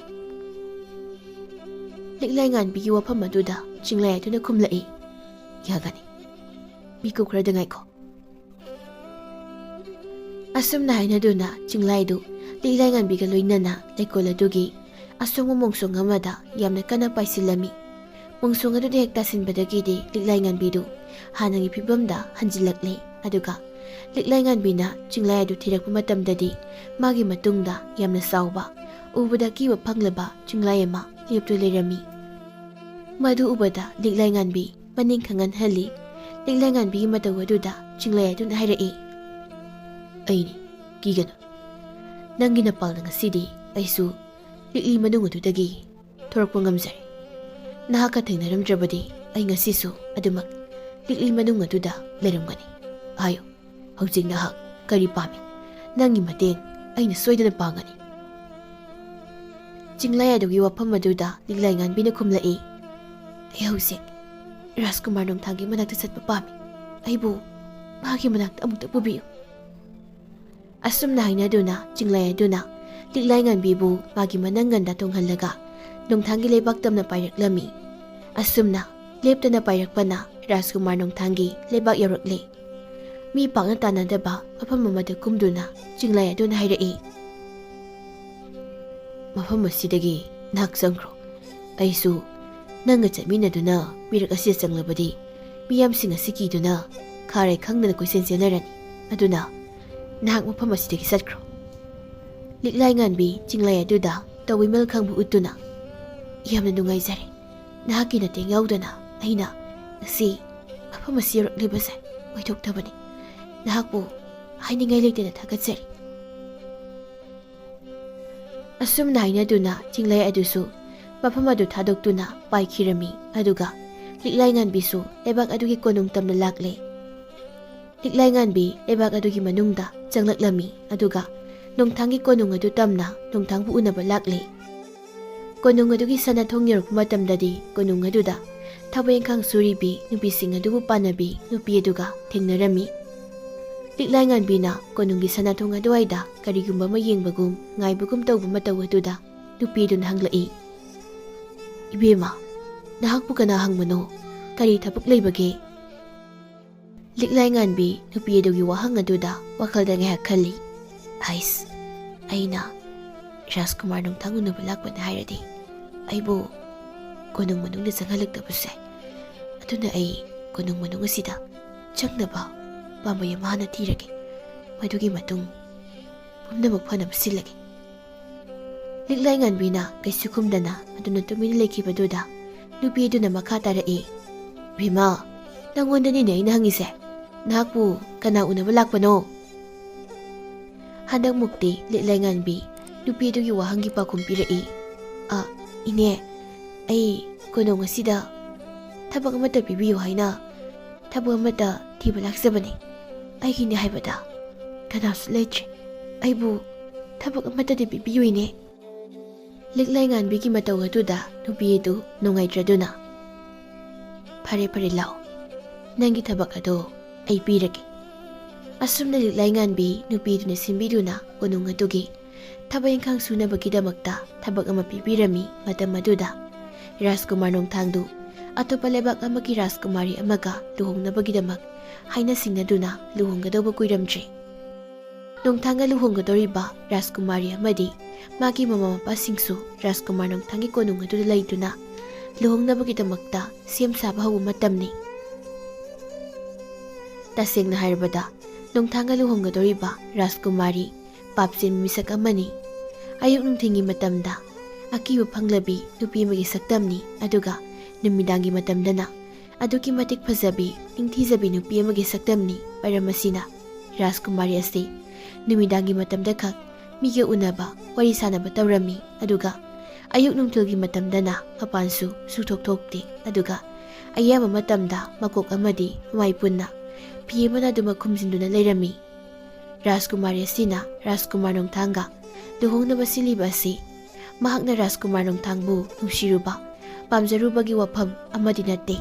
ꯂꯤꯛꯂꯥꯏꯉꯥꯟꯕꯤꯒꯤ ꯋꯥꯐꯝ ꯑꯗꯨꯗ ꯆꯤꯡꯂꯥꯏ ꯑꯗꯨꯅ ꯈꯨꯝꯂꯛꯏ, "ꯌꯥꯒꯅꯤ, ꯃꯤꯀꯨꯞ ꯈꯔꯗ ꯉꯥꯏꯈꯣ"꯫ ꯑꯁꯨꯝꯅ ꯍꯥꯏꯅꯗꯨꯅ ꯆꯤꯡꯂꯥꯏꯗꯨ ꯂꯤꯛꯂꯥꯏꯉꯥꯟꯕꯤꯒ ꯂꯣꯏꯅꯅ ꯂꯩꯀꯣꯜ ꯑꯗꯨꯒꯤ ꯑꯁꯣꯡꯕ ꯃꯣꯡꯁꯣꯡ ꯑꯃꯗ ꯌꯥꯝꯅ ꯀꯟꯅ ꯄꯥꯏꯁꯤꯜꯂꯝꯃꯤ꯫ ꯃꯣꯡꯁꯣꯡ ꯑꯗꯨꯗ ꯍꯦꯛ ꯇꯥꯁꯤꯟꯕꯗꯒꯤꯗꯤ ꯂꯤꯛꯂꯥꯏꯉꯥꯟꯕꯤꯗꯨ ꯍꯥꯟꯅꯒꯤ ꯐꯤꯕꯝꯗ ꯍꯟꯖꯤꯜꯂꯛꯂꯦ, ꯑꯗꯨꯒ ꯂꯤꯛꯂꯥꯏꯉꯥꯟꯕꯤꯅ ꯆꯤꯡꯂꯥꯏ ꯑꯗꯨ ꯊꯤꯔꯛꯄ ꯃꯇꯝꯗꯗꯤ ꯃꯥꯒꯤ ꯃꯇꯨꯡꯗ ꯌꯥꯝꯅ ꯆꯥꯎꯕ, ꯎꯕꯗ ꯑꯀꯤꯕ ꯐꯪꯂꯕ ꯆꯤꯡꯂꯥꯏ ꯑꯃ ꯂꯦꯞꯇꯨꯅ ꯂꯩꯔꯝꯃꯤ꯫ ꯃꯗꯨ ꯎꯕꯗ ꯂꯤꯛꯂꯥꯏꯉꯥꯟꯕꯤ ꯃꯅꯤꯡ ꯈꯪꯍꯟꯍꯜꯂꯤ꯫ ꯂꯤꯛꯂꯥꯏꯉꯥꯟꯕꯤꯒꯤ ꯃꯇꯧ ꯑꯗꯨꯗ ꯆꯤꯡꯂꯥꯏ ꯑꯗꯨꯅ ꯍꯥꯏꯔꯛꯏ, "ꯑꯩꯅꯤ, ꯀꯤꯒꯅꯨ꯫ ꯅꯪꯒꯤ ꯅꯄꯥꯜꯅ ꯉꯁꯤꯗꯤ ꯑꯩꯁꯨ ꯂꯤꯛꯂꯤ ꯃꯅꯨꯡ ꯑꯗꯨꯗꯒꯤ ꯊꯣꯔꯛꯄ ꯉꯝꯖꯔꯦ꯫ ꯅꯍꯥꯛꯀ ꯊꯦꯡꯅꯔꯝꯗ꯭ꯔꯕꯗꯤ ꯑꯩ ꯉꯁꯤꯁꯨ ꯑꯗꯨꯃꯛ ꯂꯤꯛꯂꯤ ꯃꯅꯨꯡ ꯑꯗꯨꯗ ꯂꯩꯔꯝꯒꯅꯤ꯫ ꯍꯥꯏꯌꯨ, ꯍꯧꯖꯤꯛ ꯅꯍꯥꯛ ꯀꯔꯤ ꯄꯥꯝꯃꯤ? ꯅꯪꯒꯤ ꯃꯇꯦꯡ ꯑꯩꯅ ꯁꯣꯏꯗꯅ ꯄꯥꯡꯒꯅꯤ꯫ ꯆꯤꯡꯂꯩ ꯑꯗꯨꯒꯤ ꯋꯥꯐꯝ ꯑꯗꯨꯗ ꯂꯤꯛꯂꯥꯏ ꯉꯥꯟꯕꯤꯅ ꯈꯨꯝꯂꯛꯏ, ꯑꯩ ꯍꯧꯖꯤꯛ ꯔꯥꯖꯀꯨꯃꯥꯔ ꯅꯣꯡꯊꯥꯡꯒꯤ ꯃꯅꯥꯛꯇ ꯆꯠꯄ ꯄꯥꯝꯃꯤ꯫ ꯑꯩꯕꯨ ꯃꯍꯥꯛꯀꯤ ꯃꯅꯥꯛꯇ ꯑꯃꯨꯛꯇ ꯄꯨꯕꯤꯌꯨ꯫ ꯑꯁꯨꯝꯅ ꯍꯥꯏꯅꯗꯨꯅ ꯆꯤꯡꯂꯩ ꯑꯗꯨꯅ ꯂꯤꯛꯂꯥꯏ ꯉꯥꯟꯕꯤꯕꯨ ꯃꯥꯒꯤ ꯃꯅꯪꯒꯟꯗ ꯇꯣꯡꯍꯜꯂꯒ ꯅꯣꯡꯊꯥꯡꯒꯤ ꯂꯩꯕꯥꯛ ꯇꯝꯅ ꯄꯥꯏꯔꯛꯂꯝꯃꯤ꯫ ꯑꯁꯨꯝꯅ ꯂꯦꯞꯇꯅ ꯄꯥꯏꯔꯛꯄꯅ ꯔꯥꯖꯀꯨꯃꯥꯔ ꯅꯣꯡꯊꯥꯡꯒꯤ ꯂꯩꯕꯥꯛ ꯌꯧꯔꯛꯂꯦ꯫ ꯃꯤ ꯄꯥꯛꯅ ꯇꯥꯟꯅꯗꯕ ꯃꯐꯝ ꯑꯃꯗ ꯀꯨꯝꯗꯨꯅ ꯆꯤꯡꯂꯩ ꯑꯗꯨꯅ ꯍꯥꯏꯔꯛꯏ, ꯃꯐꯝ ꯑꯁꯤꯗꯒꯤ ꯅꯍꯥꯛ ꯆꯪꯈ꯭ꯔꯣ꯫ ꯑꯩꯁꯨ ꯅꯪꯒ ꯆꯠꯃꯤꯟꯅꯗꯨꯅ ꯃꯤꯔꯛ ꯑꯁꯤꯗ ꯆꯪꯂꯕꯗꯤ ꯃꯤꯌꯥꯝꯁꯤꯡ ꯑꯁꯤ ꯀꯤꯗꯨꯅ ꯈꯥꯔꯩ ꯈꯪꯗꯅ ꯀꯣꯏꯆꯦꯟ ꯆꯦꯟꯅꯔꯅꯤ꯫ ꯑꯗꯨꯅ ꯅꯍꯥꯛ ꯃꯐꯝ ꯑꯁꯤꯗꯒꯤ ꯆꯠꯈ꯭ꯔꯣ꯫ ꯂꯤꯛꯂꯥꯏ ꯉꯥꯟꯕꯤ ꯆꯤꯡꯂꯩ ꯑꯗꯨꯗ ꯇꯧꯕꯤꯃꯜ ꯈꯪꯕ ꯎꯠꯇꯨꯅ, ꯌꯥꯝꯅ ꯅꯨꯡꯉꯥꯏꯖꯔꯦ꯫ ꯅꯍꯥꯛꯀꯤ ꯃꯇꯦꯡ ꯌꯥꯎꯗꯅ ꯑꯩꯅ ꯉꯁꯤ ꯃꯐꯝ ꯑꯁꯤ ꯌꯧꯔꯛꯂꯤꯕꯁꯦ ꯑꯣꯏꯊꯣꯛꯇꯕꯅꯤ꯫ ꯅꯍꯥꯛꯄꯨ ꯍꯥꯏꯅꯤꯡꯉꯥꯏ ꯂꯩꯇꯅ ꯊꯥꯒꯠꯆꯔꯤ꯫ ꯑꯁꯨꯝꯅ ꯍꯥꯏꯅꯗꯨꯅ ꯆꯤꯡꯂꯩ ꯑꯗꯨꯁꯨ ꯃꯐꯝ ꯑꯗꯨ ꯊꯥꯗꯣꯛꯇꯨꯅ ꯄꯥꯏꯈꯤꯔꯝꯃꯤ꯫ ꯑꯗꯨꯒ ꯂꯤꯛꯂꯥꯏ ꯉꯥꯟꯕꯤꯁꯨ ꯂꯩꯕꯥꯛ ꯑꯗꯨꯒꯤ ꯀꯣꯅꯨꯡ ꯇꯝꯅ ꯂꯥꯛꯂꯦ꯫ ꯂꯤꯛꯂꯥꯏ ꯉꯥꯟꯕꯤ ꯂꯩꯕꯥꯛ ꯑꯗꯨꯒꯤ ꯃꯅꯨꯡꯗ ꯆꯪꯂꯛꯂꯝꯃꯤ꯫ ꯑꯗꯨꯒ ꯅꯣꯡꯊꯥꯡꯒꯤ ꯀꯣꯅꯨꯡ ꯑꯗꯨ ꯇꯝꯅ ꯅꯣꯡꯊꯥꯡꯕꯨ ꯎꯅꯕ ꯂꯥꯛꯂꯦ꯫ ꯀꯣꯅꯨꯡ ꯑꯗꯨꯒꯤ ꯁꯅꯥꯊꯣꯡ ꯌꯧꯔꯛꯄ ꯃꯇꯝꯗꯗꯤ ꯀꯣꯅꯨꯡ ꯑꯗꯨꯗ ꯊꯕꯛ ꯏꯪꯈꯥꯡ ꯁꯨꯔꯤꯕꯤ ꯅꯨꯄꯤꯁꯤꯡ ꯑꯗꯨꯕꯨ ꯄꯥꯟꯅꯕꯤ ꯅꯨꯄꯤ ꯑꯗꯨꯒ ꯊꯦꯡꯅꯔꯝꯃꯤ꯫ ꯂꯤꯛꯂꯥꯏ ꯉꯥꯟꯕꯤꯅ ꯀꯣꯅꯨꯡꯒꯤ ꯁꯅꯥꯊꯣꯡ ꯑꯗꯨꯋꯥꯏꯗ ꯀꯔꯤꯒꯨꯝꯕ ꯑꯃ ꯌꯦꯡꯕꯒꯨꯝ ꯉꯥꯏꯕꯒꯨꯝ ꯇꯧꯕ ꯃꯇꯧ ꯑꯗꯨꯗ ꯅꯨꯄꯤ ꯑꯗꯨꯅ ꯍꯪꯂꯛꯏ, ꯏꯕꯦꯝꯃ, ꯅꯍꯥꯛꯄꯨ ꯀꯅꯥ ꯍꯪꯕꯅꯣ? ꯀꯔꯤ ꯊꯕꯛ ꯂꯩꯕꯒꯦ? ꯂꯤꯛꯂꯥꯏ ꯉꯥꯟꯕꯤ ꯅꯨꯄꯤ ꯑꯗꯨꯒꯤ ꯋꯥꯍꯪ ꯑꯗꯨꯗ ꯋꯥꯈꯜꯗ ꯉꯥꯏꯍꯥꯛ ꯈꯜꯂꯤ꯫ ꯑꯩꯁ, ꯑꯩꯅ ꯔꯥꯖꯀꯨꯃꯥꯔ ꯅꯣꯡꯊꯥꯡ ꯎꯅꯕ ꯂꯥꯛꯄꯅꯦ ꯍꯥꯏꯔꯗꯤ ꯑꯩꯕꯨ ꯀꯣꯅꯨꯡ ꯃꯅꯨꯡꯗ ꯆꯪꯍꯜꯂꯛꯇꯕꯁꯦ꯫ ꯑꯗꯨꯅ ꯑꯩ ꯀꯣꯅꯨꯡ ꯃꯅꯨꯡ ꯑꯁꯤꯗ ꯆꯪꯅꯕ ꯄꯥꯝꯕꯩ ꯑꯃ ꯍꯥꯟꯅ ꯊꯤꯔꯒꯦ꯫ ꯃꯗꯨꯒꯤ ꯃꯇꯨꯡ ꯄꯨꯝꯅꯃꯛ ꯐꯅꯕ ꯁꯤꯜꯂꯒꯦ꯫ ꯂꯤꯛꯂꯥꯏ ꯉꯥꯟꯕꯤꯅ ꯀꯩꯁꯨ ꯈꯨꯝꯗꯅ ꯑꯗꯨꯅ ꯇꯨꯃꯤꯟꯅ ꯂꯩꯈꯤꯕꯗꯨꯗ ꯅꯨꯄꯤ ꯑꯗꯨꯅ ꯃꯈꯥ ꯇꯥꯔꯛꯏ, ꯚꯤꯃꯥ, ꯅꯪꯉꯣꯟꯗꯅꯤꯅꯦ ꯑꯩꯅ ꯍꯪꯉꯤꯁꯦ꯫ ꯅꯍꯥꯛꯄꯨ ꯀꯅꯥ ꯎꯅꯕ ꯂꯥꯛꯄꯅꯣ? ꯍꯟꯗꯛꯃꯨꯛꯇꯤ ꯂꯤꯛꯂꯥꯏ ꯉꯥꯟꯕꯤ ꯅꯨꯄꯤ ꯑꯗꯨꯒꯤ ꯋꯥꯍꯪꯒꯤ ꯄꯥꯎꯈꯨꯝ ꯄꯤꯔꯛꯏ꯫ ꯑ, "ꯏꯅꯦ, ꯑꯩ ꯀꯣꯅꯨꯡ ꯑꯁꯤꯗ ꯊꯕꯛ ꯑꯃꯠꯇ ꯄꯤꯕꯤꯌꯨ ꯍꯥꯏꯅ ꯊꯕꯛ ꯑꯃꯠꯇ ꯊꯤꯕ ꯂꯥꯛꯆꯕꯅꯤ꯫ ꯑꯩꯒꯤꯅꯤ ꯍꯥꯏꯕꯗ ꯀꯅꯥꯁꯨ ꯂꯩꯇ꯭ꯔꯦ꯫ ꯑꯩꯕꯨ ꯊꯕꯛ ꯑꯃꯠꯇꯗꯤ ꯄꯤꯕꯤꯌꯨ, ꯏꯅꯦ꯫" ꯂꯤꯛꯂꯥꯏ ꯉꯥꯟꯕꯤꯒꯤ ꯃꯇꯧ ꯑꯗꯨꯗ ꯅꯨꯄꯤ ꯑꯗꯨ ꯅꯨꯡꯉꯥꯏꯇ꯭ꯔꯗꯨꯅ, "ꯐꯔꯦ, ꯐꯔꯦ, ꯂꯥꯛꯑꯣ, ꯅꯪꯒꯤ ꯊꯕꯛ ꯑꯗꯣ ꯑꯩ ꯄꯤꯔꯒꯦ꯫" ꯑꯁꯨꯝꯅ ꯂꯤꯛꯂꯥꯏ ꯉꯥꯟꯕꯤ ꯅꯨꯄꯤꯗꯨꯅ ꯁꯤꯟꯕꯤꯗꯨꯅ ꯀꯣꯅꯨꯡ ꯑꯗꯨꯒꯤ ꯊꯕꯛ ꯏꯪꯈꯥꯡ ꯁꯨꯅꯕꯒꯤꯗꯃꯛꯇ ꯊꯕꯛ ꯑꯃ ꯄꯤꯕꯤꯔꯝꯃꯤ꯫ ꯃꯇꯝ ꯑꯗꯨꯗ ꯔꯥꯖꯀꯨꯃꯥꯔ ꯅꯣꯡꯊꯥꯡꯗꯨ ꯑꯇꯣꯞꯄ ꯂꯩꯕꯥꯛ ꯑꯃꯒꯤ ꯔꯥꯖꯀꯨꯃꯥꯔꯤ ꯑꯃꯒ ꯂꯨꯍꯣꯡꯅꯕꯒꯤꯗꯃꯛ ꯍꯥꯏꯅ ꯁꯤꯡꯅꯗꯨꯅ ꯂꯨꯍꯣꯡꯒꯗꯧꯕ ꯀꯨꯏꯔꯝꯗ꯭ꯔꯦ꯫ ꯅꯣꯡꯊꯥꯡꯒ ꯂꯨꯍꯣꯡꯒꯗꯧꯔꯤꯕ ꯔꯥꯖꯀꯨꯃꯥꯔꯤ ꯑꯃꯗꯤ ꯃꯥꯒꯤ ꯃꯃꯥ ꯃꯄꯥꯁꯤꯡꯁꯨ ꯔꯥꯖꯀꯨꯃꯥꯔ ꯅꯣꯡꯊꯥꯡꯒꯤ ꯀꯣꯅꯨꯡ ꯑꯗꯨꯗ ꯂꯩꯗꯨꯅ ꯂꯨꯍꯣꯡꯅꯕꯒꯤꯗꯃꯛꯇ ꯁꯦꯝ ꯁꯥꯕ ꯍꯧꯕ ꯃꯇꯝꯅꯤ꯫ ꯇꯁꯦꯡꯅ ꯍꯥꯏꯔꯕꯗ, ꯅꯣꯡꯊꯥꯡꯒ ꯂꯨꯍꯣꯡꯒꯗꯧꯔꯤꯕ ꯔꯥꯖꯀꯨꯃꯥꯔꯤ ꯄꯥꯞꯆꯦꯟꯕ ꯃꯤꯁꯛ ꯑꯃꯅꯤ꯫ ꯑꯌꯨꯛ ꯅꯨꯡꯊꯤꯜꯒꯤ ꯃꯇꯝꯗ ꯑꯀꯤꯕ ꯐꯪꯂꯕꯤ ꯅꯨꯄꯤ ꯑꯃꯒꯤ ꯁꯛꯇꯝꯅꯤ, ꯑꯗꯨꯒ ꯅꯨꯃꯤꯗꯥꯡꯒꯤ ꯃꯇꯝꯗꯅ ꯑꯗꯨꯛꯀꯤ ꯃꯇꯤꯛ ꯐꯖꯕꯤ, ꯅꯤꯡꯊꯤꯖꯕꯤ ꯅꯨꯄꯤ ꯑꯃꯒꯤ ꯁꯛꯇꯝꯅꯤ꯫ ꯃꯔꯝ ꯑꯁꯤꯅ ꯔꯥꯖꯀꯨꯃꯥꯔꯤ ꯑꯁꯤ ꯅꯨꯃꯤꯗꯥꯡꯒꯤ ꯃꯇꯝꯗ ꯈꯛ ꯃꯤꯒ ꯎꯅꯕ, ꯋꯥꯔꯤ ꯁꯥꯟꯅꯕ ꯇꯧꯔꯝꯃꯤ, ꯑꯗꯨꯒ ꯑꯌꯨꯛ ꯅꯨꯡꯊꯤꯜꯒꯤ ꯃꯇꯝꯗꯅ ꯃꯄꯥꯟꯁꯨ ꯁꯨꯊꯣꯛ ꯊꯣꯛꯇꯦ, ꯑꯗꯨꯒ ꯑꯌꯥꯝꯕ ꯃꯇꯝꯗ ꯃꯀꯣꯛ ꯑꯃꯗꯤ ꯃꯃꯥꯏ ꯄꯨꯟꯅ ꯐꯤ ꯑꯃꯅ ꯑꯗꯨꯃꯛ ꯈꯨꯝꯖꯤꯟꯗꯨꯅ ꯂꯩꯔꯝꯃꯤ꯫ ꯔꯥꯖꯀꯨꯃꯥꯔꯤ ꯑꯁꯤꯅ ꯔꯥꯖꯀꯨꯃꯥꯔ ꯅꯣꯡꯊꯥꯡꯒ ꯂꯨꯍꯣꯡꯅꯕ ꯁꯤꯜꯂꯤꯕ ꯑꯁꯤ ꯃꯍꯥꯛꯅ ꯔꯥꯖꯀꯨꯃꯥꯔ ꯅꯣꯡꯊꯥꯡꯕꯨ ꯅꯨꯡꯁꯤꯔꯨꯕ, ꯄꯥꯝꯖꯔꯨꯕꯒꯤ ꯋꯥꯐꯝ ꯑꯃꯗꯤ ꯅꯠꯇꯦ꯫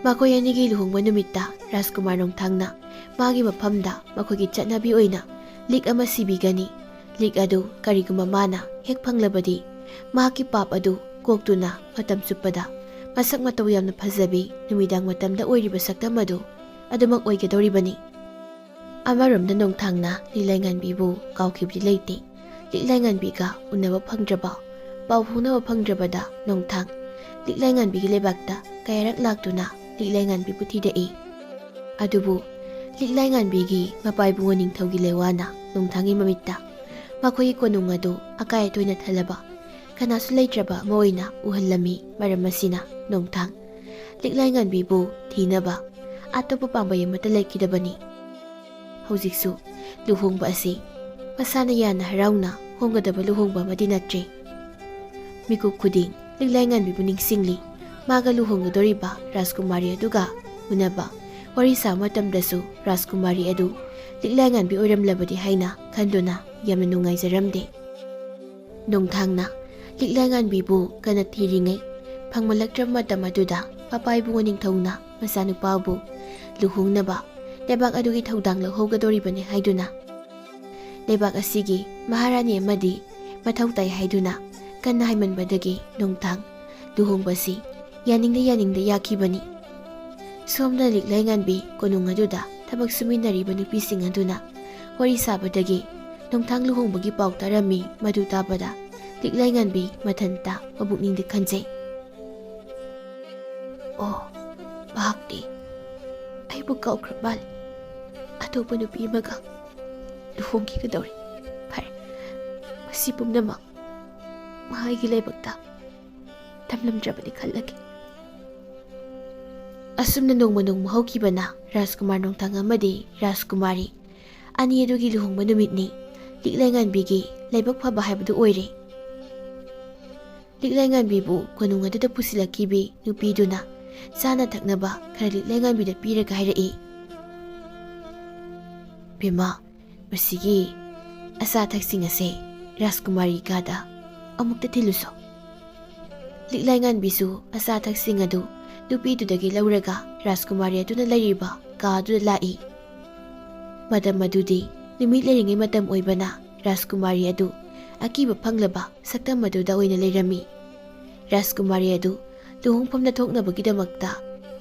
ꯃꯈꯣꯏ ꯑꯅꯤꯒꯤ ꯂꯨꯍꯣꯡꯕ ꯅꯨꯃꯤꯠꯇ ꯔꯥꯖꯀꯨꯃꯥꯔ ꯅꯣꯡꯊꯥꯡꯅ ꯃꯥꯒꯤ ꯃꯐꯝꯗ ꯃꯈꯣꯏꯒꯤ ꯆꯠꯅꯕꯤ ꯑꯣꯏꯅ ꯂꯤꯛ ꯑꯃ ꯁꯤꯕꯤꯒꯅꯤ꯫ ꯂꯤꯛ ꯑꯗꯨ ꯀꯔꯤꯒꯨꯝꯕ ꯃꯥꯅ ꯍꯦꯛ ꯐꯪꯂꯕꯗꯤ, ꯃꯍꯥꯛꯀꯤ ꯄꯥꯞ ꯑꯗꯨ ꯀꯣꯛꯇꯨꯅ ꯃꯇꯝ ꯆꯨꯞꯄꯗ ꯃꯁꯛ ꯃꯇꯧ ꯌꯥꯝꯅ ꯐꯖꯕꯤ, ꯅꯨꯃꯤꯗꯥꯡ ꯃꯇꯝꯗ ꯑꯣꯏꯔꯤꯕ ꯁꯛꯇꯝ ꯑꯗꯨ ꯑꯗꯨꯃꯛ ꯑꯣꯏꯒꯗꯧꯔꯤꯕꯅꯤ꯫ ꯑꯃꯔꯣꯝꯗ ꯅꯣꯡꯊꯥꯡꯅ ꯂꯤꯛꯂꯥꯏꯉꯥꯟꯕꯤꯕꯨ ꯀꯥꯎꯈꯤꯕꯗꯤ ꯂꯩꯇꯦ꯫ ꯂꯤꯛꯂꯥꯏꯉꯥꯟꯕꯤꯒ ꯎꯅꯕ ꯐꯪꯗ꯭ꯔꯕ, ꯄꯥꯎ ꯐꯥꯎꯅꯕ ꯐꯪꯗ꯭ꯔꯕꯗ ꯅꯣꯡꯊꯥꯡ ꯂꯤꯛꯂꯥꯏꯉꯥꯟꯕꯤꯒꯤ ꯂꯩꯕꯥꯛꯇ ꯀꯌꯥꯔꯛ ꯂꯥꯛꯇꯨꯅ ꯂꯤꯛꯂꯥꯏꯉꯥꯟꯕꯤꯕꯨ ꯊꯤꯔꯛꯏ꯫ ꯑꯗꯨꯕꯨ ꯂꯤꯛꯂꯥꯏꯉꯥꯟꯕꯤꯒꯤ ꯃꯄꯥ ꯏꯕꯨꯡꯉꯣ ꯅꯤꯡꯊꯧꯒꯤ ꯂꯩꯋꯥꯅ ꯅꯣꯡꯊꯥꯡꯒꯤ ꯃꯃꯤꯠꯇ ꯃꯈꯣꯏꯒꯤ ꯀꯣꯅꯨꯡ ꯑꯗꯨ ꯑꯀꯥꯏ ꯑꯇꯣꯏꯅ ꯊꯜꯂꯕ, ꯀꯅꯥꯁꯨ ꯂꯩꯇ꯭ꯔꯕ ꯑꯃ ꯑꯣꯏꯅ ꯎꯍꯜꯂꯝꯃꯤ꯫ ꯃꯔꯝ ꯑꯁꯤꯅ ꯅꯣꯡꯊꯥꯡ ꯂꯤꯛꯂꯥꯏꯉꯥꯟꯕꯤꯕꯨ ꯊꯤꯅꯕ ꯑꯇꯣꯞꯄ ꯄꯥꯝꯕꯩ ꯑꯃꯠꯇ ꯂꯩꯈꯤꯗꯕꯅꯤ꯫ ꯍꯧꯖꯤꯛꯁꯨ ꯂꯨꯍꯣꯡꯕ ꯑꯁꯤ ꯃꯁꯥꯅ ꯌꯥꯅ ꯍꯔꯥꯎꯅ ꯍꯣꯡꯒꯗꯕ ꯂꯨꯍꯣꯡꯕ ꯑꯃꯗꯤ ꯅꯠꯇ꯭ꯔꯦ꯫ ꯃꯤꯀꯨꯞ ꯈꯨꯗꯤꯡ ꯂꯤꯛꯂꯥꯏꯉꯥꯟꯕꯤꯕꯨ ꯅꯤꯡꯁꯤꯡꯂꯤ꯫ ꯃꯥꯒ ꯂꯨꯍꯣꯡꯒꯗꯧꯔꯤꯕ ꯔꯥꯖꯀꯨꯃꯥꯔꯤ ꯑꯗꯨꯒ ꯎꯅꯕ ꯋꯥꯔꯤ ꯁꯥꯕ ꯃꯇꯝꯗꯁꯨ ꯔꯥꯖꯀꯨꯃꯥꯔꯤ ꯑꯗꯨ ꯂꯤꯛꯂꯥꯏꯉꯥꯟꯕꯤ ꯑꯣꯏꯔꯝꯂꯕꯗꯤ ꯍꯥꯏꯅ ꯈꯟꯗꯨꯅ ꯌꯥꯝꯅ ꯅꯨꯡꯉꯥꯏꯖꯔꯝꯗꯦ꯫ ꯅꯣꯡꯊꯥꯡꯅ ꯂꯤꯛꯂꯥꯏꯉꯥꯟꯕꯤꯕꯨ ꯀꯟꯅ ꯊꯤꯔꯤꯉꯩ ꯐꯪꯃꯜꯂꯛꯇ꯭ꯔꯕ ꯃꯇꯝ ꯑꯗꯨꯗ ꯃꯄꯥ ꯏꯕꯨꯡꯉꯣ ꯅꯤꯡꯊꯧꯅ ꯃꯆꯥꯅꯨꯄꯥꯕꯨ ꯂꯨꯍꯣꯡꯅꯕ ꯂꯩꯕꯥꯛ ꯑꯗꯨꯒꯤ ꯊꯧꯗꯥꯡ ꯂꯧꯍꯧꯒꯗꯧꯔꯤꯕꯅꯤ ꯍꯥꯏꯗꯨꯅ ꯂꯩꯕꯥꯛ ꯑꯁꯤꯒꯤ ꯃꯍꯥꯔꯥꯅꯤ ꯑꯃꯗꯤ ꯃꯊꯧ ꯇꯥꯏ ꯍꯥꯏꯗꯨꯅ ꯀꯟꯅ ꯍꯥꯏꯃꯟꯕꯗꯒꯤ ꯅꯣꯡꯊꯥꯡ ꯂꯨꯍꯣꯡꯕꯁꯤ ꯌꯥꯅꯤꯡꯗ ꯌꯥꯅꯤꯡꯗ ꯌꯥꯈꯤꯕꯅꯤ꯫ ꯁꯣꯝꯗ ꯂꯤꯛꯂꯥꯏꯉꯥꯟꯕꯤ ꯀꯣꯅꯨꯡ ꯑꯗꯨꯗ ꯊꯕꯛ ꯁꯨꯃꯤꯟꯅꯔꯤꯕ ꯅꯨꯄꯤꯁꯤꯡ ꯑꯗꯨꯅ ꯋꯥꯔꯤ ꯁꯥꯕꯗꯒꯤ ꯅꯣꯡꯊꯥꯡ ꯂꯨꯍꯣꯡꯕꯒꯤ ꯄꯥꯎ ꯇꯥꯔꯝꯃꯤ꯫ ꯃꯗꯨ ꯇꯥꯕꯗ ꯂꯤꯛꯂꯥꯏꯉꯥꯟꯕꯤ ꯃꯊꯟꯇ ꯃꯕꯨꯛꯅꯤꯡꯗ ꯈꯟꯖꯩ, "ꯑꯣ, ꯃꯍꯥꯛꯇꯤ ꯑꯩꯕꯨ ꯀꯥꯎꯈ꯭ꯔ ꯃꯥꯜꯂꯦ꯫ ꯑꯇꯣꯞꯄ ꯅꯨꯄꯤ ꯑꯃꯒ ꯂꯨꯍꯣꯡꯈꯤꯒꯗꯧꯔꯦ꯫ ꯐꯔꯦ, ꯃꯁꯤ ꯄꯨꯝꯅꯃꯛ ꯃꯍꯥꯛꯀꯤ ꯂꯥꯏꯕꯛꯇ ꯇꯝꯂꯝꯗ꯭ꯔꯕꯅꯤ ꯈꯜꯂꯒꯦ"꯫ ꯑꯁꯨꯝꯅ ꯅꯣꯡꯃ ꯅꯣꯡꯃ ꯍꯧꯈꯤꯕꯅ ꯔꯥꯖꯀꯨꯃꯥꯔ ꯅꯣꯡꯊꯥꯡ ꯑꯃꯗꯤ ꯔꯥꯖꯀꯨꯃꯥꯔꯤ ꯑꯅꯤ ꯑꯗꯨꯒꯤ ꯂꯨꯍꯣꯡꯕ ꯅꯨꯃꯤꯠꯅꯤ꯫ ꯂꯤꯛꯂꯥꯏꯉꯥꯟꯕꯤꯒꯤ ꯂꯥꯏꯕꯛ ꯐꯕ ꯍꯥꯏꯕꯗꯨ ꯑꯣꯏꯔꯦ꯫ ꯂꯤꯛꯂꯥꯏꯉꯥꯟꯕꯤꯕꯨ ꯀꯣꯅꯨꯡ ꯑꯗꯨꯗ ꯄꯨꯁꯤꯜꯂꯛꯈꯤꯕꯤ ꯅꯨꯄꯤꯗꯨꯅ ꯆꯥꯅ ꯊꯛꯅꯕ ꯈꯔ ꯂꯤꯛꯂꯥꯏꯉꯥꯟꯕꯤꯗ ꯄꯤꯔꯒ ꯍꯥꯏꯔꯛꯏ, "ꯕꯦꯝꯃ, ꯃꯁꯤꯒꯤ ꯑꯆꯥ ꯑꯊꯛꯁꯤꯡ ꯑꯁꯦ ꯔꯥꯖꯀꯨꯃꯥꯔꯤ ꯀꯥꯗ ꯑꯃꯨꯛꯇ ꯊꯤꯜꯂꯨꯁꯣ"꯫ ꯂꯤꯛꯂꯥꯏꯉꯥꯟꯕꯤꯁꯨ ꯑꯆꯥ ꯑꯊꯛꯁꯤꯡ ꯑꯗꯨ ꯅꯨꯄꯤꯗꯨꯗꯒꯤ ꯂꯧꯔꯒ ꯔꯥꯖꯀꯨꯃꯥꯔꯤ ꯑꯗꯨꯅ ꯂꯩꯔꯤꯕ ꯀꯥ ꯑꯗꯨꯗ ꯂꯥꯛꯏ꯫ ꯃꯇꯝ ꯑꯗꯨꯗꯤ ꯅꯨꯃꯤꯠ ꯂꯩꯔꯤꯉꯩ ꯃꯇꯝ ꯑꯣꯏꯕꯅ ꯔꯥꯖꯀꯨꯃꯥꯔꯤ ꯑꯗꯨ ꯑꯀꯤꯕ ꯐꯪꯂꯕ ꯁꯛꯇꯝ ꯑꯗꯨꯗ ꯑꯣꯏꯅ ꯂꯩꯔꯝꯃꯤ꯫ ꯔꯥꯖꯀꯨꯃꯥꯔꯤ ꯑꯗꯨ ꯂꯨꯍꯣꯡꯐꯝꯗ ꯊꯣꯛꯅꯕꯒꯤꯗꯃꯛꯇ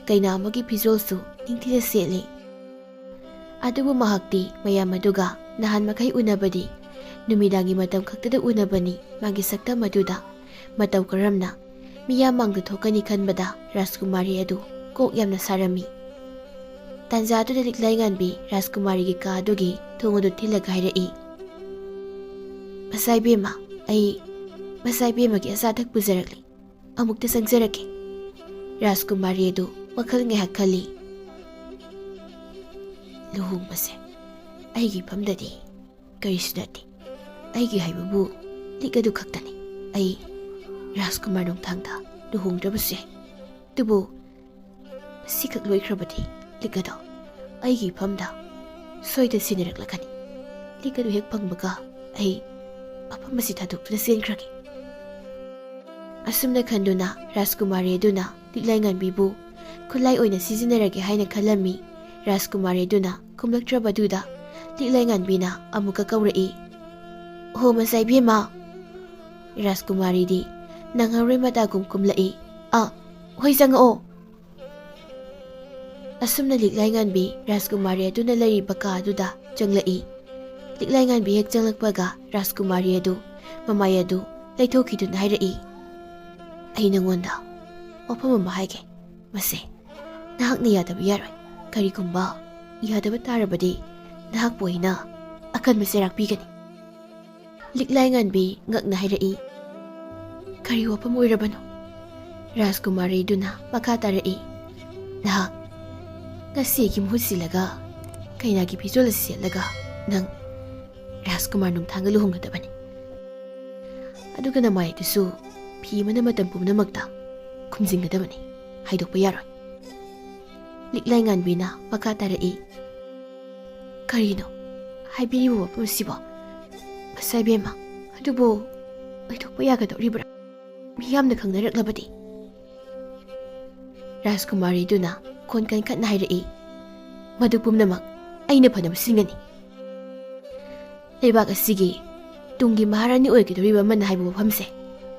ꯀꯩꯅꯥ ꯑꯃꯒꯤ ꯐꯤꯖꯣꯜꯁꯨ ꯅꯤꯡꯊꯤꯅ ꯁꯦꯠꯂꯤ꯫ ꯑꯗꯨꯕꯨ ꯃꯍꯥꯛꯇꯤ ꯃꯌꯥꯝ ꯑꯗꯨꯒ ꯅꯍꯥꯟ ꯃꯈꯩ ꯎꯅꯕꯗꯤ ꯅꯨꯃꯤꯗꯥꯡꯒꯤ ꯃꯇꯝ ꯈꯛꯇꯗ ꯎꯅꯕꯅꯤ꯫ ꯃꯥꯒꯤ ꯁꯛꯇꯝ ꯑꯗꯨꯗ ꯃꯇꯧ ꯀꯔꯝꯅ ꯃꯤꯌꯥꯝ ꯃꯥꯡꯗ ꯊꯣꯛꯀꯅꯤ ꯈꯟꯕꯗ ꯔꯥꯖꯀꯨꯃꯥꯔꯤ ꯑꯗꯨ ꯀꯣꯛ ꯌꯥꯝꯅ ꯁꯥꯔꯝꯃꯤ꯫ ꯇꯥꯟꯖꯥꯗꯨꯗ ꯂꯤꯛꯂꯥꯏꯉꯥꯟꯕꯤ ꯔꯥꯖꯀꯨꯃꯥꯔꯤꯒꯤ ꯀꯥ ꯑꯗꯨꯒꯤ ꯊꯣꯡ ꯑꯗꯨ ꯊꯤꯜꯂꯒ ꯍꯥꯏꯔꯛꯏ, "ꯃꯆꯥꯏꯕꯦꯝꯃ, ꯑꯩ ꯃꯆꯥꯏꯕꯦꯝꯃꯒꯤ ꯑꯆꯥ ꯑꯊꯛ ꯄꯨꯖꯔꯛꯂꯤ꯫ ꯑꯃꯨꯛꯇ ꯆꯪꯖꯔꯛꯀꯦ"꯫ ꯔꯥꯖꯀꯨꯃꯥꯔꯤ ꯑꯗꯨ ꯋꯥꯈꯜ ꯉꯥꯏꯍꯥꯛ ꯈꯜꯂꯤ꯫ "ꯂꯨꯍꯣꯡꯕꯁꯦ ꯑꯩꯒꯤ ꯏꯐꯝꯗꯗꯤ ꯀꯔꯤꯁꯨ ꯅꯠꯇꯦ꯫ ꯑꯩꯒꯤ ꯍꯥꯏꯕꯕꯨ ꯂꯤꯛ ꯑꯗꯨ ꯈꯛꯇꯅꯤ꯫ ꯑꯩ ꯔꯥꯖꯀꯨꯃꯥꯔ ꯅꯣꯡꯊꯥꯡꯗ ꯂꯨꯍꯣꯡꯗ꯭ꯔꯕꯁꯨ ꯌꯥꯏ꯫ ꯑꯗꯨꯕꯨ ꯃꯁꯤꯈꯛ ꯂꯣꯏꯈ꯭ꯔꯕꯗꯤ ꯂꯤꯛ ꯑꯗꯣ ꯑꯩꯒꯤ ꯏꯐꯝꯗ ꯁꯣꯏꯗꯅ ꯁꯤꯟꯅꯔꯛꯂꯛꯀꯅꯤ꯫ ꯂꯤꯛ ꯑꯗꯨ ꯍꯦꯛ ꯐꯪꯕꯒ ꯑꯩ ꯃꯐꯝ ꯑꯁꯤ ꯊꯥꯗꯣꯛꯇꯨꯅ ꯆꯦꯟꯈ꯭ꯔꯒꯦ꯫ ꯑꯁꯨꯝꯅ ꯈꯟꯗꯨꯅ ꯔꯥꯖꯀꯨꯃꯥꯔꯤ ꯑꯗꯨꯅ ꯂꯤꯛꯂꯥꯏ ꯉꯥꯟꯕꯤꯕꯨ ꯈꯨꯠꯂꯥꯏ ꯑꯣꯏꯅ ꯁꯤꯖꯤꯟꯅꯔꯒꯦ ꯍꯥꯏꯅ ꯈꯜꯂꯝꯃꯤ꯫ ꯔꯥꯖꯀꯨꯃꯥꯔꯤ ꯑꯗꯨꯅ ꯈꯨꯝꯂꯛꯇ꯭ꯔꯕꯗꯨꯗ ꯂꯤꯛꯂꯥꯏ ꯉꯥꯟꯕꯤꯅ ꯑꯃꯨꯛꯀ ꯀꯧꯔꯛꯏ, "ꯍꯣ, ꯃꯆꯥ ꯏꯕꯦꯝꯃ!" ꯔꯥꯖꯀꯨꯃꯥꯔꯤꯗꯤ ꯅꯪꯍꯧꯔꯣꯏ ꯃꯇꯥꯒꯨꯝ ꯀꯨꯝꯂꯛꯏ꯫ "ꯑ, ꯍꯣꯏ, ꯆꯪꯉꯛꯑꯣ!" ꯑꯁꯨꯝꯅ ꯂꯤꯛꯂꯥꯏ ꯉꯥꯟꯕꯤ ꯔꯥꯖꯀꯨꯃꯥꯔꯤ ꯑꯗꯨꯅ ꯂꯩꯔꯤꯕ ꯀꯥ ꯑꯗꯨꯗ ꯆꯪꯂꯛꯏ꯫ ꯂꯤꯛꯂꯥꯏ ꯉꯥꯟꯕꯤ ꯍꯦꯛ ꯆꯪꯂꯛꯄꯒ ꯔꯥꯖꯀꯨꯃꯥꯔꯤ ꯑꯗꯨ ꯃꯃꯥꯏ ꯑꯗꯨ ꯂꯩꯊꯣꯛꯈꯤꯗꯨꯅ ꯍꯥꯏꯔꯛꯏ, "ꯑꯩ ꯅꯉꯣꯟꯗ ꯋꯥꯐꯝ ꯑꯃ ꯍꯥꯏꯒꯦ꯫ ꯃꯁꯦ ꯅꯍꯥꯛꯅ ꯌꯥꯗꯕ ꯌꯥꯔꯣꯏ꯫ ꯀꯔꯤꯒꯨꯝꯕ ꯌꯥꯗꯕ ꯇꯥꯔꯕꯗꯤ ꯅꯍꯥꯛꯄꯨ ꯑꯩꯅ ꯑꯀꯟꯕ ꯆꯩꯔꯥꯛ ꯄꯤꯒꯅꯤ꯫" ꯂꯤꯛꯂꯥꯏ ꯉꯥꯟꯕꯤ ꯉꯛꯅ ꯍꯥꯏꯔꯛꯏ, "ꯀꯔꯤ ꯋꯥꯐꯝ ꯑꯣꯏꯔꯕꯅꯣ?" ꯔꯥꯖꯀꯨꯃꯥꯔꯤꯗꯨꯅ ꯃꯈꯥ ꯇꯥꯔꯛꯏ, "ꯅꯍꯥꯛ ꯉꯁꯤꯒꯤ ꯃꯍꯨꯠ ꯁꯤꯜꯂꯒ ꯀꯩꯅꯥꯒꯤ ꯐꯤꯖꯣꯜ ꯑꯁꯤ ꯁꯦꯠꯂꯒ ꯅꯪ ꯔꯥꯖꯀꯨꯃꯥꯔ ꯅꯣꯡꯊꯥꯡꯒ ꯂꯨꯍꯣꯡꯒꯗꯕꯅꯤ꯫ ꯑꯗꯨꯒ ꯅꯃꯥꯏꯗꯨꯁꯨ ꯐꯤ ꯑꯃꯅ ꯃꯇꯝ ꯄꯨꯝꯅꯃꯛꯇ ꯈꯨꯝꯖꯤꯟꯒꯗꯕꯅꯤ꯫ ꯍꯥꯏꯗꯣꯛꯄ ꯌꯥꯔꯣꯏ꯫" ꯂꯤꯛꯂꯥꯏ ꯉꯥꯟꯕꯤꯅ ꯃꯈꯥ ꯇꯥꯔꯛꯏ, "ꯀꯔꯤꯅꯣ ꯍꯥꯏꯕꯤꯔꯤꯕ ꯋꯥꯐꯝ ꯑꯁꯤꯕꯣ? ꯃꯆꯥ ꯏꯕꯦꯝꯃ, ꯑꯗꯨꯕꯨ ꯑꯣꯏꯊꯣꯛꯄ ꯌꯥꯒꯗꯧꯔꯤꯕ꯭ꯔꯥ? ꯃꯤꯌꯥꯝꯅ ꯈꯪꯅꯔꯛꯂꯕꯗꯤ?" ꯔꯥꯖꯀꯨꯃꯥꯔꯤꯗꯨꯅ ꯈꯣꯟ ꯀꯟꯈꯠꯅ ꯍꯥꯏꯔꯛꯏ, "ꯃꯗꯨ ꯄꯨꯝꯅꯃꯛ ꯑꯩꯅ ꯐꯅꯕ ꯁꯤꯟꯒꯅꯤ꯫ ꯂꯩꯕꯥꯛ ꯑꯁꯤꯒꯤ ꯇꯨꯡꯒꯤ ꯃꯍꯥꯔꯥꯅꯤ ꯑꯣꯏꯒꯗꯧꯔꯤꯕ ꯑꯃꯅ ꯍꯥꯏꯕ ꯋꯥꯐꯝꯁꯦ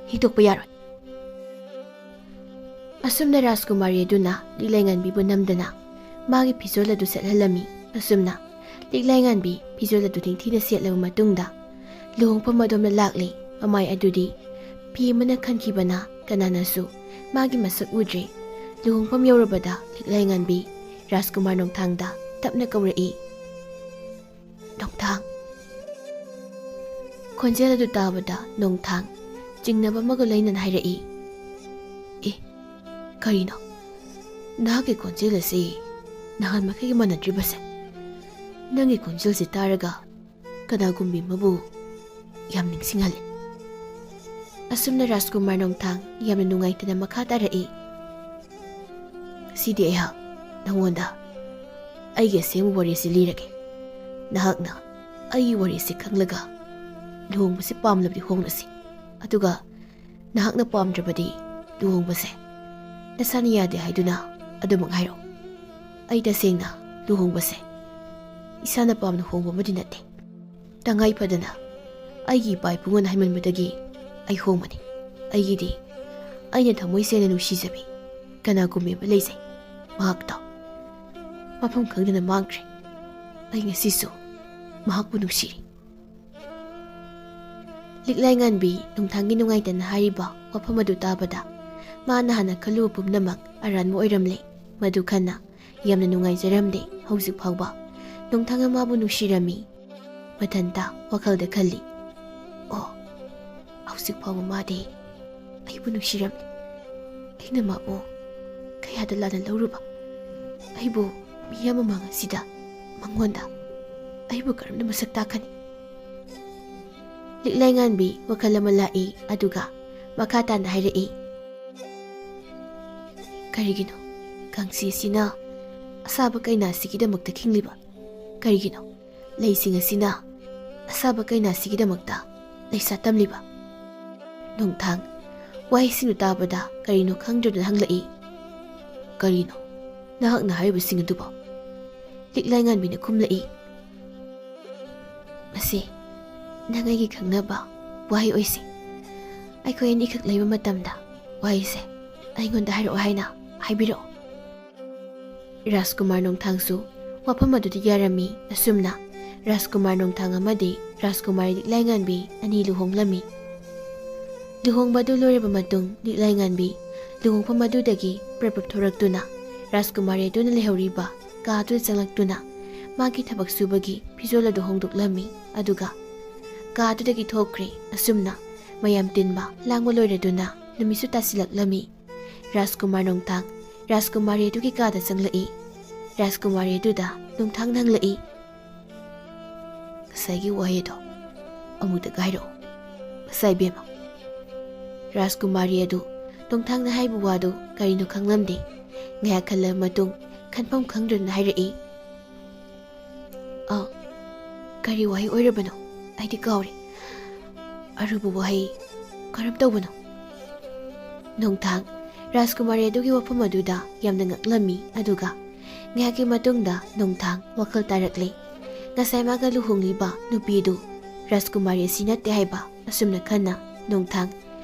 ꯍꯤꯛꯇꯣꯛꯄ ꯌꯥꯔꯣꯏ꯫" ꯑꯁꯨꯝꯅ ꯔꯥꯖꯀꯨꯃꯥꯔꯤ ꯑꯗꯨꯅ ꯂꯤꯛꯂꯥꯏꯉꯥꯟꯕꯤꯕꯨ ꯅꯝꯗꯅ ꯃꯥꯒꯤ ꯐꯤꯖꯣꯜ ꯑꯗꯨ ꯁꯦꯠꯍꯜꯂꯝꯃꯤ꯫ ꯑꯁꯨꯝꯅ ꯂꯤꯛꯂꯥꯏꯉꯥꯟꯕꯤ ꯐꯤꯖꯣꯜ ꯑꯗꯨ ꯅꯤꯡꯊꯤꯅ ꯁꯦꯠꯂꯕ ꯃꯇꯨꯡꯗ ꯂꯨꯍꯣꯡꯐꯝ ꯑꯗꯣꯝꯗ ꯂꯥꯛꯂꯤ꯫ ꯃꯃꯥꯏ ꯑꯗꯨꯗꯤ ꯐꯤ ꯑꯃꯅ ꯈꯟꯈꯤꯕꯅ ꯀꯅꯥꯅꯁꯨ ꯃꯥꯒꯤ ꯃꯁꯛ ꯎꯗ꯭ꯔꯦ꯫ ꯂꯨꯍꯣꯡꯐꯝ ꯌꯧꯔꯕꯗ ꯂꯤꯛꯂꯥꯏꯉꯥꯟꯕꯤ ꯔꯥꯖꯀꯨꯃꯥꯔ ꯅꯣꯡꯊꯥꯡꯗ ꯇꯞꯅ ꯀꯧꯔꯛꯏ, "ꯅꯣꯡꯊꯥꯡ꯫" ꯈꯣꯟꯖꯦꯜ ꯑꯗꯨ ꯇꯥꯕꯗ ꯅꯣꯡꯊꯥꯡ ꯆꯤꯡꯅꯕ ꯑꯃꯒ ꯂꯣꯏꯅꯅ ꯍꯥꯏꯔꯛꯏ, "ꯑꯦ, ꯀꯔꯤꯅꯣ? ꯅꯍꯥꯛꯀꯤ ꯈꯣꯟꯖꯦꯜ ꯑꯁꯤ ꯅꯍꯥꯟ ꯃꯈꯩꯒ ꯃꯥꯟꯅꯗ꯭ꯔꯤꯕꯁꯦ? ꯅꯪꯒꯤ ꯈꯣꯟꯖꯦꯜꯁꯤ ꯇꯥꯔꯒ ꯀꯅꯥꯒꯨꯝꯕꯤ ꯑꯃꯕꯨ ꯌꯥꯝ ꯅꯤꯡꯁꯤꯡꯍꯜꯂꯤ꯫" ꯑꯁꯨꯝꯅ ꯔꯥꯖꯀꯨꯃꯥꯔ ꯅꯣꯡꯊꯥꯡ ꯌꯥꯝꯅ ꯅꯨꯡꯉꯥꯏꯇꯅ ꯃꯈꯥ ꯇꯥꯔꯛꯏ꯫ "ꯉꯁꯤꯗꯤ ꯑꯩꯍꯥꯛ ꯅꯉꯣꯟꯗ ꯑꯩꯒꯤ ꯑꯁꯦꯡꯕ ꯋꯥꯔꯤꯁꯤ ꯂꯤꯔꯒꯦ꯫ ꯅꯍꯥꯛꯅ ꯑꯩꯒꯤ ꯋꯥꯔꯤꯁꯤ ꯈꯪꯂꯒ ꯂꯨꯍꯣꯡꯕꯁꯤ ꯄꯥꯝꯂꯕꯗꯤ ꯍꯣꯡꯂꯁꯤ꯫ ꯑꯗꯨꯒ ꯅꯍꯥꯛꯅ ꯄꯥꯝꯗ꯭ꯔꯕꯗꯤ ꯂꯨꯍꯣꯡꯕꯁꯦ ꯅꯁꯥꯅ ꯌꯥꯗꯦ ꯍꯥꯏꯗꯨꯅ ꯑꯗꯨꯃꯛ ꯍꯥꯏꯔꯛꯎ꯫ ꯑꯩ ꯇꯁꯦꯡꯅ ꯂꯨꯍꯣꯡꯕꯁꯦ ꯏꯁꯥꯅ ꯄꯥꯝꯅ ꯍꯣꯡꯕ ꯑꯃꯗꯤ ꯅꯠꯇꯦ꯫ ꯇꯉꯥꯏ ꯐꯗꯅ ꯑꯩꯒꯤ ꯏꯄꯥ ꯏꯄꯨꯉꯣꯟ ꯍꯥꯏꯃꯟꯕꯗꯒꯤ ꯑꯩ ꯍꯣꯡꯕꯅꯤ꯫ ꯑꯩꯒꯤꯗꯤ ꯑꯩꯅ ꯊꯃꯣꯏ ꯁꯦꯡꯅ ꯅꯨꯡꯁꯤꯖꯕꯤ ꯀꯅꯥꯒꯨꯝꯕꯤ ꯑꯃ ꯂꯩꯖꯩ꯫ ꯃꯍꯥꯛꯇꯣ ꯃꯐꯝ ꯈꯪꯗꯅ ꯃꯥꯡꯈ꯭ꯔꯦ꯫ ꯑꯩ ꯉꯁꯤꯁꯨ ꯃꯍꯥꯛꯄꯨ ꯅꯨꯡꯁꯤꯔꯤ"꯫ ꯂꯤꯛꯂꯥꯏ ꯉꯥꯟꯕꯤ ꯅꯣꯡꯊꯥꯡꯒꯤ ꯅꯨꯡꯉꯥꯏꯇꯅ ꯍꯥꯏꯔꯤꯕ ꯋꯥꯐꯝ ꯑꯗꯨ ꯇꯥꯕꯗ ꯃꯥꯅ ꯍꯥꯟꯅ ꯈꯜꯂꯨꯕ ꯄꯨꯝꯅꯃꯛ ꯑꯔꯥꯟꯕ ꯑꯣꯏꯔꯝꯂꯦ꯫ ꯃꯗꯨ ꯈꯟꯅ ꯌꯥꯝꯅ ꯅꯨꯡꯉꯥꯏꯖꯔꯝꯗꯦ꯫ ꯍꯧꯖꯤꯛ ꯐꯥꯎꯕ ꯅꯣꯡꯊꯥꯡꯅ ꯃꯥꯕꯨ ꯅꯨꯡꯁꯤꯔꯝꯃꯤ꯫ ꯃꯊꯟꯇ ꯋꯥꯈꯜꯗ ꯈꯜꯂꯤ, "ꯑꯣ, ꯍꯧꯖꯤꯛ ꯐꯥꯎꯕ ꯃꯥꯗꯤ ꯑꯩꯕꯨ ꯅꯨꯡꯁꯤꯔꯝꯃꯤ꯫ ꯑꯩꯅ ꯃꯥꯕꯨ ꯀꯌꯥꯗ ꯂꯥꯟꯅ ꯂꯧꯔꯨꯕ? ꯑꯩꯕꯨ ꯃꯤꯌꯥꯝ ꯃꯃꯥꯡ ꯑꯁꯤꯗ ꯃꯉꯣꯟꯗ ꯑꯩꯕꯨ ꯀꯔꯝꯅ ꯃꯁꯛ ꯇꯥꯛꯀꯅꯤ?" ꯂꯤꯛꯂꯥꯏ ꯉꯥꯟꯕꯤ ꯋꯥꯈꯜ ꯑꯃ ꯂꯥꯛꯏ, ꯑꯗꯨꯒ ꯃꯈꯥ ꯇꯥꯅ ꯍꯥꯏꯔꯛꯏ, "ꯀꯔꯤꯒꯤꯅꯣ ꯀꯥꯡꯁꯤ ꯑꯁꯤꯅ ꯑꯁꯥꯕ ꯀꯩꯅꯥꯁꯤꯒꯤꯗꯃꯛꯇ ꯈꯤꯡꯂꯤꯕ? ꯀꯔꯤꯒꯤꯅꯣ ꯂꯩꯁꯤꯡ ꯑꯁꯤꯅ ꯑꯁꯥꯕ ꯀꯩꯅꯥꯁꯤꯒꯤꯗꯃꯛꯇ ꯂꯩꯁꯥ ꯇꯝꯂꯤꯕ?" ꯅꯣꯡꯊꯥꯡ ꯋꯥꯍꯩꯁꯤꯡꯗꯨ ꯇꯥꯕꯗ ꯀꯔꯤꯅꯣ ꯈꯪꯗ꯭ꯔꯗꯨꯅ ꯍꯪꯂꯛꯏ, "ꯀꯔꯤꯅꯣ ꯅꯍꯥꯛꯅ ꯍꯥꯏꯔꯤꯕꯁꯤꯡ ꯑꯗꯨꯕꯣ?" ꯂꯤꯛꯂꯥꯏ ꯉꯥꯟꯕꯤꯅ ꯈꯨꯝꯂꯛꯏ, "ꯃꯁꯤ ꯅꯪ ꯑꯩꯒꯤ ꯈꯪꯅꯕ ꯋꯥꯍꯩ ꯑꯣꯏꯁꯤ꯫ ꯑꯩꯈꯣꯏ ꯑꯅꯤꯈꯛ ꯂꯩꯕ ꯃꯇꯝꯗ ꯋꯥꯍꯩꯁꯦ ꯑꯩꯉꯣꯟꯗ ꯍꯥꯏꯔꯛꯑꯣ ꯍꯥꯏꯅ ꯍꯥꯏꯕꯤꯔꯛꯑꯣ"꯫ ꯔꯥꯖꯀꯨꯃꯥꯔ ꯅꯣꯡꯊꯥꯡꯁꯨ ꯋꯥꯐꯝ ꯑꯗꯨꯗ ꯌꯥꯔꯝꯃꯤ꯫ ꯑꯁꯨꯝꯅ ꯔꯥꯖꯀꯨꯃꯥꯔ ꯅꯣꯡꯊꯥꯡ ꯑꯃꯗꯤ ꯔꯥꯖꯀꯨꯃꯥꯔꯤ ꯂꯤꯛꯂꯥꯏꯉꯥꯟꯕꯤ ꯑꯅꯤ ꯂꯨꯍꯣꯡꯂꯝꯃꯤ꯫ ꯂꯨꯍꯣꯡꯕ ꯑꯗꯨ ꯂꯣꯏꯔꯕ ꯃꯇꯨꯡ ꯂꯤꯛꯂꯥꯏꯉꯥꯟꯕꯤ ꯂꯨꯍꯣꯡꯐꯝ ꯑꯗꯨꯗꯒꯤ ꯄ꯭ꯔꯞ ꯄ꯭ꯔꯞ ꯊꯣꯔꯛꯇꯨꯅ ꯔꯥꯖꯀꯨꯃꯥꯔꯤ ꯑꯗꯨꯅ ꯂꯩꯍꯧꯔꯤꯕ ꯀꯥ ꯑꯗꯨꯗ ꯆꯪꯂꯛꯇꯨꯅ ꯃꯥꯒꯤ ꯊꯕꯛ ꯁꯨꯕꯒꯤ ꯐꯤꯖꯣꯜ ꯑꯗꯨ ꯍꯣꯡꯗꯣꯛꯂꯝꯃꯤ꯫ ꯑꯗꯨꯒ ꯀꯥ ꯑꯗꯨꯗꯒꯤ ꯊꯣꯛꯈ꯭ꯔꯦ꯫ ꯑꯁꯨꯝꯅ ꯃꯌꯥꯝ ꯇꯤꯟꯕ ꯂꯥꯡꯕ ꯂꯣꯏꯔꯗꯨꯅ ꯅꯨꯃꯤꯠꯁꯨ ꯇꯥꯁꯤꯜꯂꯛꯂꯝꯃꯤ꯫ ꯔꯥꯖꯀꯨꯃꯥꯔ ꯅꯣꯡꯊꯥꯡ ꯔꯥꯖꯀꯨꯃꯥꯔꯤ ꯑꯗꯨꯒꯤ ꯀꯥꯗ ꯆꯪꯂꯛꯏ꯫ ꯔꯥꯖꯀꯨꯃꯥꯔꯤ ꯑꯗꯨꯗ ꯅꯣꯡꯊꯥꯡꯅ ꯍꯪꯂꯛꯏ, "ꯉꯁꯥꯏꯒꯤ ꯋꯥꯍꯩꯗꯣ ꯑꯃꯨꯛꯇꯒ ꯍꯥꯏꯔꯛꯑꯣ꯫ ꯉꯁꯥꯏ ꯏꯕꯦꯝꯃ, ꯔꯥꯖꯀꯨꯃꯥꯔꯤ ꯑꯗꯨ ꯅꯣꯡꯊꯥꯡꯅ ꯍꯥꯏꯕ ꯋꯥꯗꯨ ꯀꯔꯤꯅꯣ ꯈꯪꯂꯝꯗꯦ꯫ ꯉꯥꯏꯍꯥꯛ ꯈꯜꯂꯕ ꯃꯇꯨꯡ ꯈꯟꯐꯝ ꯈꯪꯗ꯭ꯔꯗꯨꯅ ꯍꯥꯏꯔꯛꯏ, "ꯑ, ꯀꯔꯤ ꯋꯥꯍꯩ ꯑꯣꯏꯔꯕꯅꯣ? ꯑꯩꯗꯤ ꯀꯥꯎꯔꯦ꯫ ꯑꯔꯨꯕ ꯋꯥꯍꯩ ꯀꯔꯝ ꯇꯧꯕꯅꯣ?" ꯅꯣꯡꯊꯥꯡ ꯔꯥꯖꯀꯨꯃꯥꯔꯤ ꯑꯗꯨꯒꯤ ꯋꯥꯐꯝ ꯑꯗꯨꯗ ꯌꯥꯝꯅ ꯉꯛꯂꯝꯃꯤ꯫ ꯑꯗꯨꯒ ꯉꯥꯏꯍꯥꯛꯀꯤ ꯃꯇꯨꯡꯗ ꯅꯣꯡꯊꯥꯡ ꯋꯥꯈꯜ ꯇꯥꯔꯛꯂꯦ꯫ ꯉꯁꯥꯏ ꯃꯥꯒ ꯂꯨꯍꯣꯡꯂꯤꯕ ꯅꯨꯄꯤꯗꯨ ꯔꯥꯖꯀꯨꯃꯥꯔꯤ ꯑꯁꯤ ꯅꯠꯇꯦ ꯍꯥꯏꯕ꯫ ꯑꯁꯨꯝꯅ ꯈꯟꯅ ꯅꯣꯡꯊꯥꯡ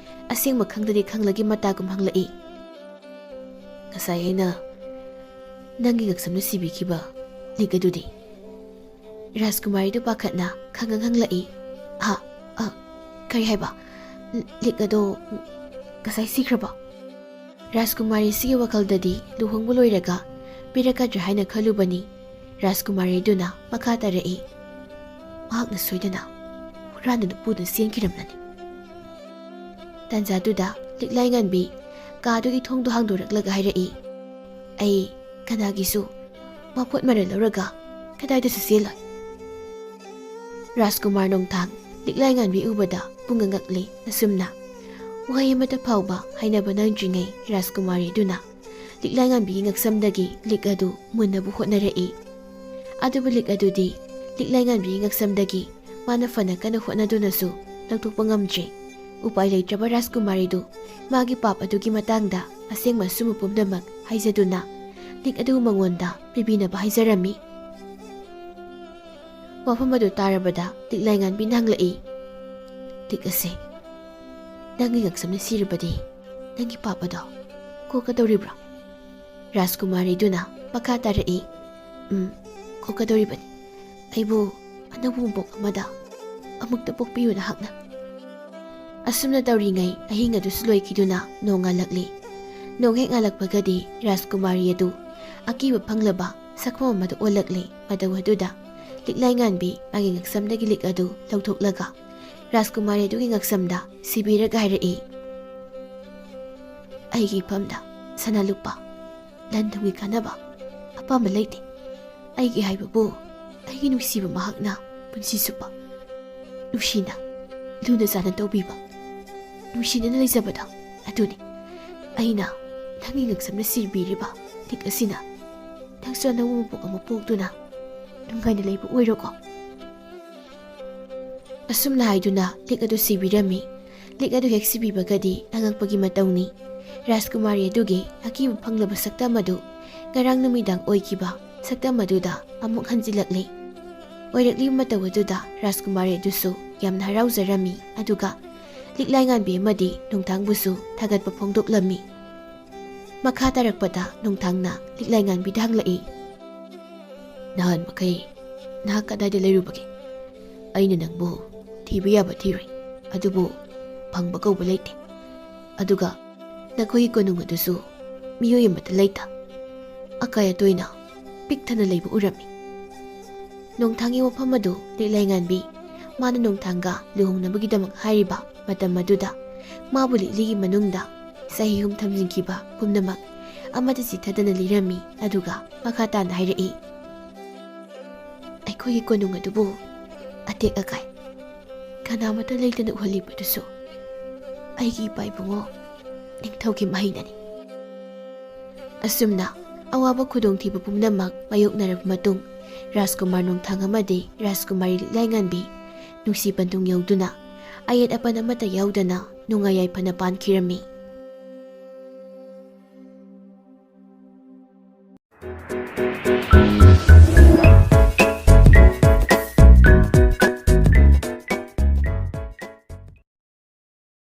ꯑꯁꯦꯡꯕ ꯈꯪꯗꯗꯤ ꯈꯪꯂꯒꯤ ꯃꯇꯥꯒꯨꯝ ꯍꯪꯂꯛꯏ, "ꯉꯁꯥꯏ ꯑꯩꯅ ꯅꯪꯒꯤ ꯉꯛꯁꯝꯅ ꯁꯤꯕꯤꯈꯤꯕ ꯂꯤꯛ ꯑꯗꯨꯗꯤ?" ꯔꯥꯖꯀꯨꯃꯥꯔꯤꯗꯨ ꯄꯥꯈꯠꯅ ꯈꯪꯉꯪ ꯍꯪꯂꯛꯏ, "ꯍꯥ? ꯑ, ꯀꯔꯤ ꯍꯥꯏꯕ? ꯂꯤꯛ ꯑꯗꯣ ꯉꯁꯥꯏ ꯁꯤꯈ꯭ꯔꯕ?" ꯔꯥꯖꯀꯨꯃꯥꯔꯤꯁꯤꯒꯤ ꯋꯥꯈꯜꯗꯗꯤ ꯂꯨꯍꯣꯡꯕ ꯂꯣꯏꯔꯒ ꯄꯤꯔꯛꯀꯗ꯭ꯔꯥ ꯍꯥꯏꯅ ꯈꯜꯂꯨꯕꯅꯤ꯫ ꯔꯥꯖꯀꯨꯃꯥꯔꯤꯗꯨꯅ ꯃꯈꯥ ꯇꯥꯔꯛꯏ, "ꯃꯍꯥꯛꯅ ꯁꯣꯏꯗꯅ ꯍꯨꯔꯥꯟꯗꯨꯅ ꯄꯨꯗꯨꯅ ꯆꯦꯟꯈꯤꯔꯝꯂꯅꯤ꯫" ꯇꯥꯟꯖꯥꯗꯨꯗ ꯂꯤꯛꯂꯥꯏ ꯉꯥꯟꯕꯤ ꯀꯥꯗꯨꯒꯤ ꯊꯣꯡꯗꯨ ꯍꯥꯡꯗꯣꯔꯛꯂꯒ ꯍꯥꯏꯔꯛꯏ, "ꯑꯩ ꯀꯅꯥꯒꯤꯁꯨ ꯃꯄꯣꯠ ꯃꯔꯜ ꯂꯧꯔꯒ ꯀꯗꯥꯏꯗꯁꯨ ꯆꯦꯜꯂꯣꯏ꯫" ꯔꯥꯖꯀꯨꯃꯥꯔ ꯅꯣꯡꯊꯥꯡ ꯂꯤꯛꯂꯥꯏ ꯉꯥꯟꯕꯤ ꯎꯕꯗ ꯄꯨꯡꯉꯛ ꯉꯛꯂꯤ꯫ ꯑꯁꯨꯝꯅ ꯋꯥꯍꯩ ꯑꯃꯠꯇ ꯐꯥꯎꯕ ꯍꯥꯏꯅꯕ ꯅꯪꯗ꯭ꯔꯤꯉꯩ ꯔꯥꯖꯀꯨꯃꯥꯔꯤꯗꯨꯅ ꯂꯤꯛꯂꯥꯏ ꯉꯥꯟꯕꯤꯒꯤ ꯉꯛꯁꯝꯗꯒꯤ ꯂꯤꯛ ꯑꯗꯨ ꯃꯨꯟꯅꯕ ꯍꯣꯠꯅꯔꯛꯏ꯫ ꯑꯗꯨꯕꯨ ꯂꯤꯛ ꯑꯗꯨꯗꯤ ꯂꯤꯛꯂꯥꯏ ꯉꯥꯟꯕꯤꯒꯤ ꯉꯛꯁꯝꯗꯒꯤ ꯃꯥꯅ ꯐꯅ ꯀꯟꯅ ꯍꯣꯠꯅꯗꯨꯅꯁꯨ ꯂꯧꯊꯣꯛꯄ ꯉꯝꯗ꯭ꯔꯦ꯫ ꯎꯄꯥꯏ ꯂꯩꯇ꯭ꯔꯕ ꯔꯥꯖꯀꯨꯃꯥꯔꯤꯗꯨ ꯃꯥꯒꯤ ꯄꯥꯞ ꯑꯗꯨꯒꯤ ꯃꯇꯥꯡꯗ ꯑꯁꯦꯡꯕ ꯑꯆꯨꯝꯕ ꯄꯨꯝꯅꯃꯛ ꯍꯥꯏꯖꯗꯨꯅ ꯂꯤꯛ ꯑꯗꯨ ꯃꯉꯣꯟꯗ ꯄꯤꯕꯤꯅꯕ ꯍꯥꯏꯖꯔꯝꯃꯤ꯫ ꯋꯥꯐꯝ ꯑꯗꯨ ꯇꯥꯔꯕꯗ ꯂꯤꯛꯂꯥꯏ ꯉꯥꯟꯕꯤꯅ ꯍꯪꯂꯛꯏ, "ꯂꯤꯛ ꯑꯁꯦ ꯅꯪꯒꯤ ꯉꯛꯁꯝꯅ ꯁꯤꯔꯕꯗꯤ ꯅꯪꯒꯤ ꯄꯥꯞ ꯑꯗꯣ ꯀꯣꯛꯀꯗꯧꯔꯤꯕ꯭ꯔꯥ?" ꯔꯥꯖꯀꯨꯃꯥꯔꯤꯗꯨꯅ ꯃꯈꯥ ꯇꯥꯔꯛꯏ, "ꯎꯝ, ꯀꯣꯛꯀꯗꯧꯔꯤꯕꯅꯤ꯫ ꯑꯩꯕꯨ ꯑꯅꯧꯕ ꯃꯄꯣꯛ ꯑꯃꯗ ꯑꯃꯨꯛꯇ ꯄꯣꯛꯄꯤꯌꯨ ꯅꯍꯥꯛꯅ꯫" ꯑꯁꯨꯝꯅ ꯇꯧꯔꯤꯉꯩ ꯑꯍꯤꯡ ꯑꯗꯨꯁꯨ ꯂꯣꯏꯈꯤꯗꯨꯅ ꯅꯣꯡ ꯉꯥꯜꯂꯛꯂꯤ꯫ ꯅꯣꯡ ꯍꯦꯛ ꯉꯥꯜꯂꯛꯄꯒꯗꯤ ꯔꯥꯖꯀꯨꯃꯥꯔꯤ ꯑꯗꯨ ꯑꯀꯤꯕ ꯐꯪꯂꯕ ꯁꯛꯐꯝ ꯑꯃꯗ ꯑꯣꯜꯂꯛꯂꯤ꯫ ꯃꯇꯧ ꯑꯗꯨꯗ ꯂꯤꯛꯂꯥꯏ ꯉꯥꯟꯕꯤ ꯃꯥꯒꯤ ꯉꯛꯁꯝꯗꯒꯤ ꯂꯤꯛ ꯑꯗꯨ ꯂꯧꯊꯣꯛꯂꯒ ꯔꯥꯖꯀꯨꯃꯥꯔꯤ ꯑꯗꯨꯒꯤ ꯉꯛꯁꯝꯗ ꯁꯤꯕꯤꯔꯒ ꯍꯥꯏꯔꯛꯏ, "ꯑꯩꯒꯤ ꯏꯐꯝꯗ ꯁꯅꯥ ꯂꯨꯄꯥ, ꯂꯟ ꯊꯨꯝꯒꯤ ꯀꯥꯟꯅꯕ ꯑꯄꯥꯝꯕ ꯂꯩꯇꯦ꯫ ꯑꯩꯒꯤ ꯍꯥꯏꯕꯕꯨ ꯑꯩꯒꯤ ꯅꯨꯡꯁꯤꯕ ꯃꯍꯥꯛꯅ ꯄꯨꯟꯁꯤ ꯆꯨꯞꯄ ꯅꯨꯡꯁꯤꯅ ꯂꯨꯅ ꯆꯥꯟꯅ ꯇꯧꯕꯤꯕ, ꯅꯨꯡꯁꯤꯅꯅ ꯂꯩꯖꯕꯗꯣ ꯑꯗꯨꯅꯤ꯫ ꯑꯩꯅ ꯅꯪꯒꯤ ꯉꯛꯁꯝꯅ ꯁꯤꯕꯤꯔꯤꯕ ꯂꯤꯛ ꯑꯁꯤꯅ ꯅꯪꯁꯨ ꯑꯅꯧꯕ ꯃꯄꯣꯛ ꯑꯃ ꯄꯣꯛꯇꯨꯅ ꯅꯨꯡꯉꯥꯏꯅ ꯂꯩꯕ ꯑꯣꯏꯔꯣꯀꯣ꯫ ꯑꯁꯨꯝꯅ ꯍꯥꯏꯗꯨꯅ ꯂꯤꯛ ꯑꯗꯨ ꯁꯤꯕꯤꯔꯝꯃꯤ꯫ ꯂꯤꯛ ꯑꯗꯨ ꯍꯦꯛ ꯁꯤꯕꯤꯕꯒꯗꯤ ꯑꯉꯛꯄꯒꯤ ꯃꯇꯧꯅꯤ꯫ ꯔꯥꯖꯀꯨꯃꯥꯔꯤ ꯑꯗꯨꯒꯤ ꯑꯀꯤꯕ ꯐꯪꯂꯕ ꯁꯛꯇꯝ ꯑꯗꯨ ꯉꯔꯥꯡ ꯅꯨꯃꯤꯗꯥꯡ ꯑꯣꯏꯈꯤꯕ ꯁꯛꯇꯝ ꯑꯗꯨꯗ ꯑꯃꯨꯛ ꯍꯟꯖꯤꯜꯂꯛꯂꯤ꯫ ꯑꯣꯏꯔꯛꯂꯤꯕ ꯃꯇꯧ ꯑꯗꯨꯗ ꯔꯥꯖꯀꯨꯃꯥꯔꯤ ꯑꯗꯨꯁꯨ ꯌꯥꯝꯅ ꯍꯔꯥꯎꯖꯔꯝꯃꯤ, ꯑꯗꯨꯒ ꯂꯤꯛꯂꯥꯏ ꯉꯥꯟꯕꯤ ꯑꯃꯗꯤ ꯅꯣꯡꯊꯥꯡꯕꯨꯁꯨ ꯊꯥꯒꯠꯄ ꯐꯣꯡꯗꯣꯛꯂꯝꯃꯤ꯫ ꯃꯈꯥ ꯇꯥꯔꯛꯄꯗ ꯅꯣꯡꯊꯥꯡꯅ ꯂꯤꯛꯂꯥꯏ ꯉꯥꯟꯕꯤꯗ ꯍꯪꯂꯛꯏ, "ꯅꯍꯥꯟ ꯃꯈꯩ ꯅꯍꯥꯛ ꯀꯗꯥꯏꯗ ꯂꯩꯔꯨꯕꯒꯦ? ꯑꯩꯅ ꯅꯪꯕꯨ ꯊꯤꯕ ꯌꯥꯕ ꯊꯤꯔꯨꯏ, ꯑꯗꯨꯕꯨ ꯐꯪꯕ ꯀꯧꯕ ꯂꯩꯇꯦ꯫ ꯑꯗꯨꯒ ꯅꯈꯣꯏꯒꯤ ꯀꯣꯅꯨꯡ ꯑꯗꯨꯁꯨ ꯃꯤꯑꯣꯏ ꯑꯃꯠꯇ ꯂꯩꯇ, ꯑꯀꯥꯏ ꯑꯇꯣꯏꯅ ꯄꯤꯛ ꯊꯟꯅ ꯂꯩꯕ ꯎꯔꯝꯃꯤ꯫" ꯅꯣꯡꯊꯥꯡꯒꯤ ꯋꯥꯐꯝ ꯑꯗꯨ ꯂꯤꯛꯂꯥꯏ ꯉꯥꯟꯕꯤ ꯃꯥꯅ ꯅꯣꯡꯊꯥꯡꯒ ꯂꯨꯍꯣꯡꯅꯕꯒꯤꯗꯃꯛ ꯍꯥꯏꯔꯤꯕ ꯃꯇꯝ ꯑꯗꯨꯗ ꯃꯥꯕꯨ ꯂꯤꯛꯂꯤꯒꯤ ꯃꯅꯨꯡꯗ ꯆꯍꯤ ꯑꯍꯨꯝ ꯊꯝꯖꯤꯟꯈꯤꯕ ꯄꯨꯝꯅꯃꯛ ꯑꯃꯠꯇ ꯆꯤꯠꯊꯗꯅ ꯂꯤꯔꯝꯃꯤ꯫ ꯑꯗꯨꯒ ꯃꯈꯥ ꯇꯥꯅ ꯍꯥꯏꯔꯛꯏ, "ꯑꯩꯈꯣꯏꯒꯤ ꯀꯣꯅꯨꯡ ꯑꯗꯨꯕꯨ ꯑꯇꯦꯛ ꯑꯀꯥꯏ ꯀꯅꯥꯃꯠꯇ ꯂꯩꯇꯅ ꯎꯍꯜꯂꯤꯕꯗꯨꯁꯨ ꯑꯩꯒꯤ ꯏꯄꯥ ꯏꯕꯨꯡꯉꯣ ꯅꯤꯡꯊꯧꯒꯤ ꯃꯍꯩꯅꯅꯤ꯫" ꯑꯁꯨꯝꯅ ꯑꯋꯥꯕ ꯈꯨꯗꯣꯡꯊꯤꯕ ꯄꯨꯝꯅꯃꯛ ꯃꯥꯌꯣꯛꯅꯔꯕ ꯃꯇꯨꯡ, ꯔꯥꯖꯀꯨꯃꯥꯔ ꯅꯣꯡꯊꯥꯡ ꯑꯃꯗꯤ ꯔꯥꯖꯀꯨꯃꯥꯔꯤ ꯂꯤꯛꯂꯥꯏꯉꯥꯟꯕꯤ ꯅꯨꯡꯁꯤ ꯄꯟꯊꯨꯡ ꯌꯧꯗꯨꯅ ꯑꯌꯦꯠ ꯑꯄꯟ ꯑꯃꯠꯇ ꯌꯥꯎꯗꯅ ꯅꯨꯡꯉꯥꯏ ꯌꯥꯏꯐꯅ ꯄꯥꯟꯈꯤꯔꯝꯃꯤ꯫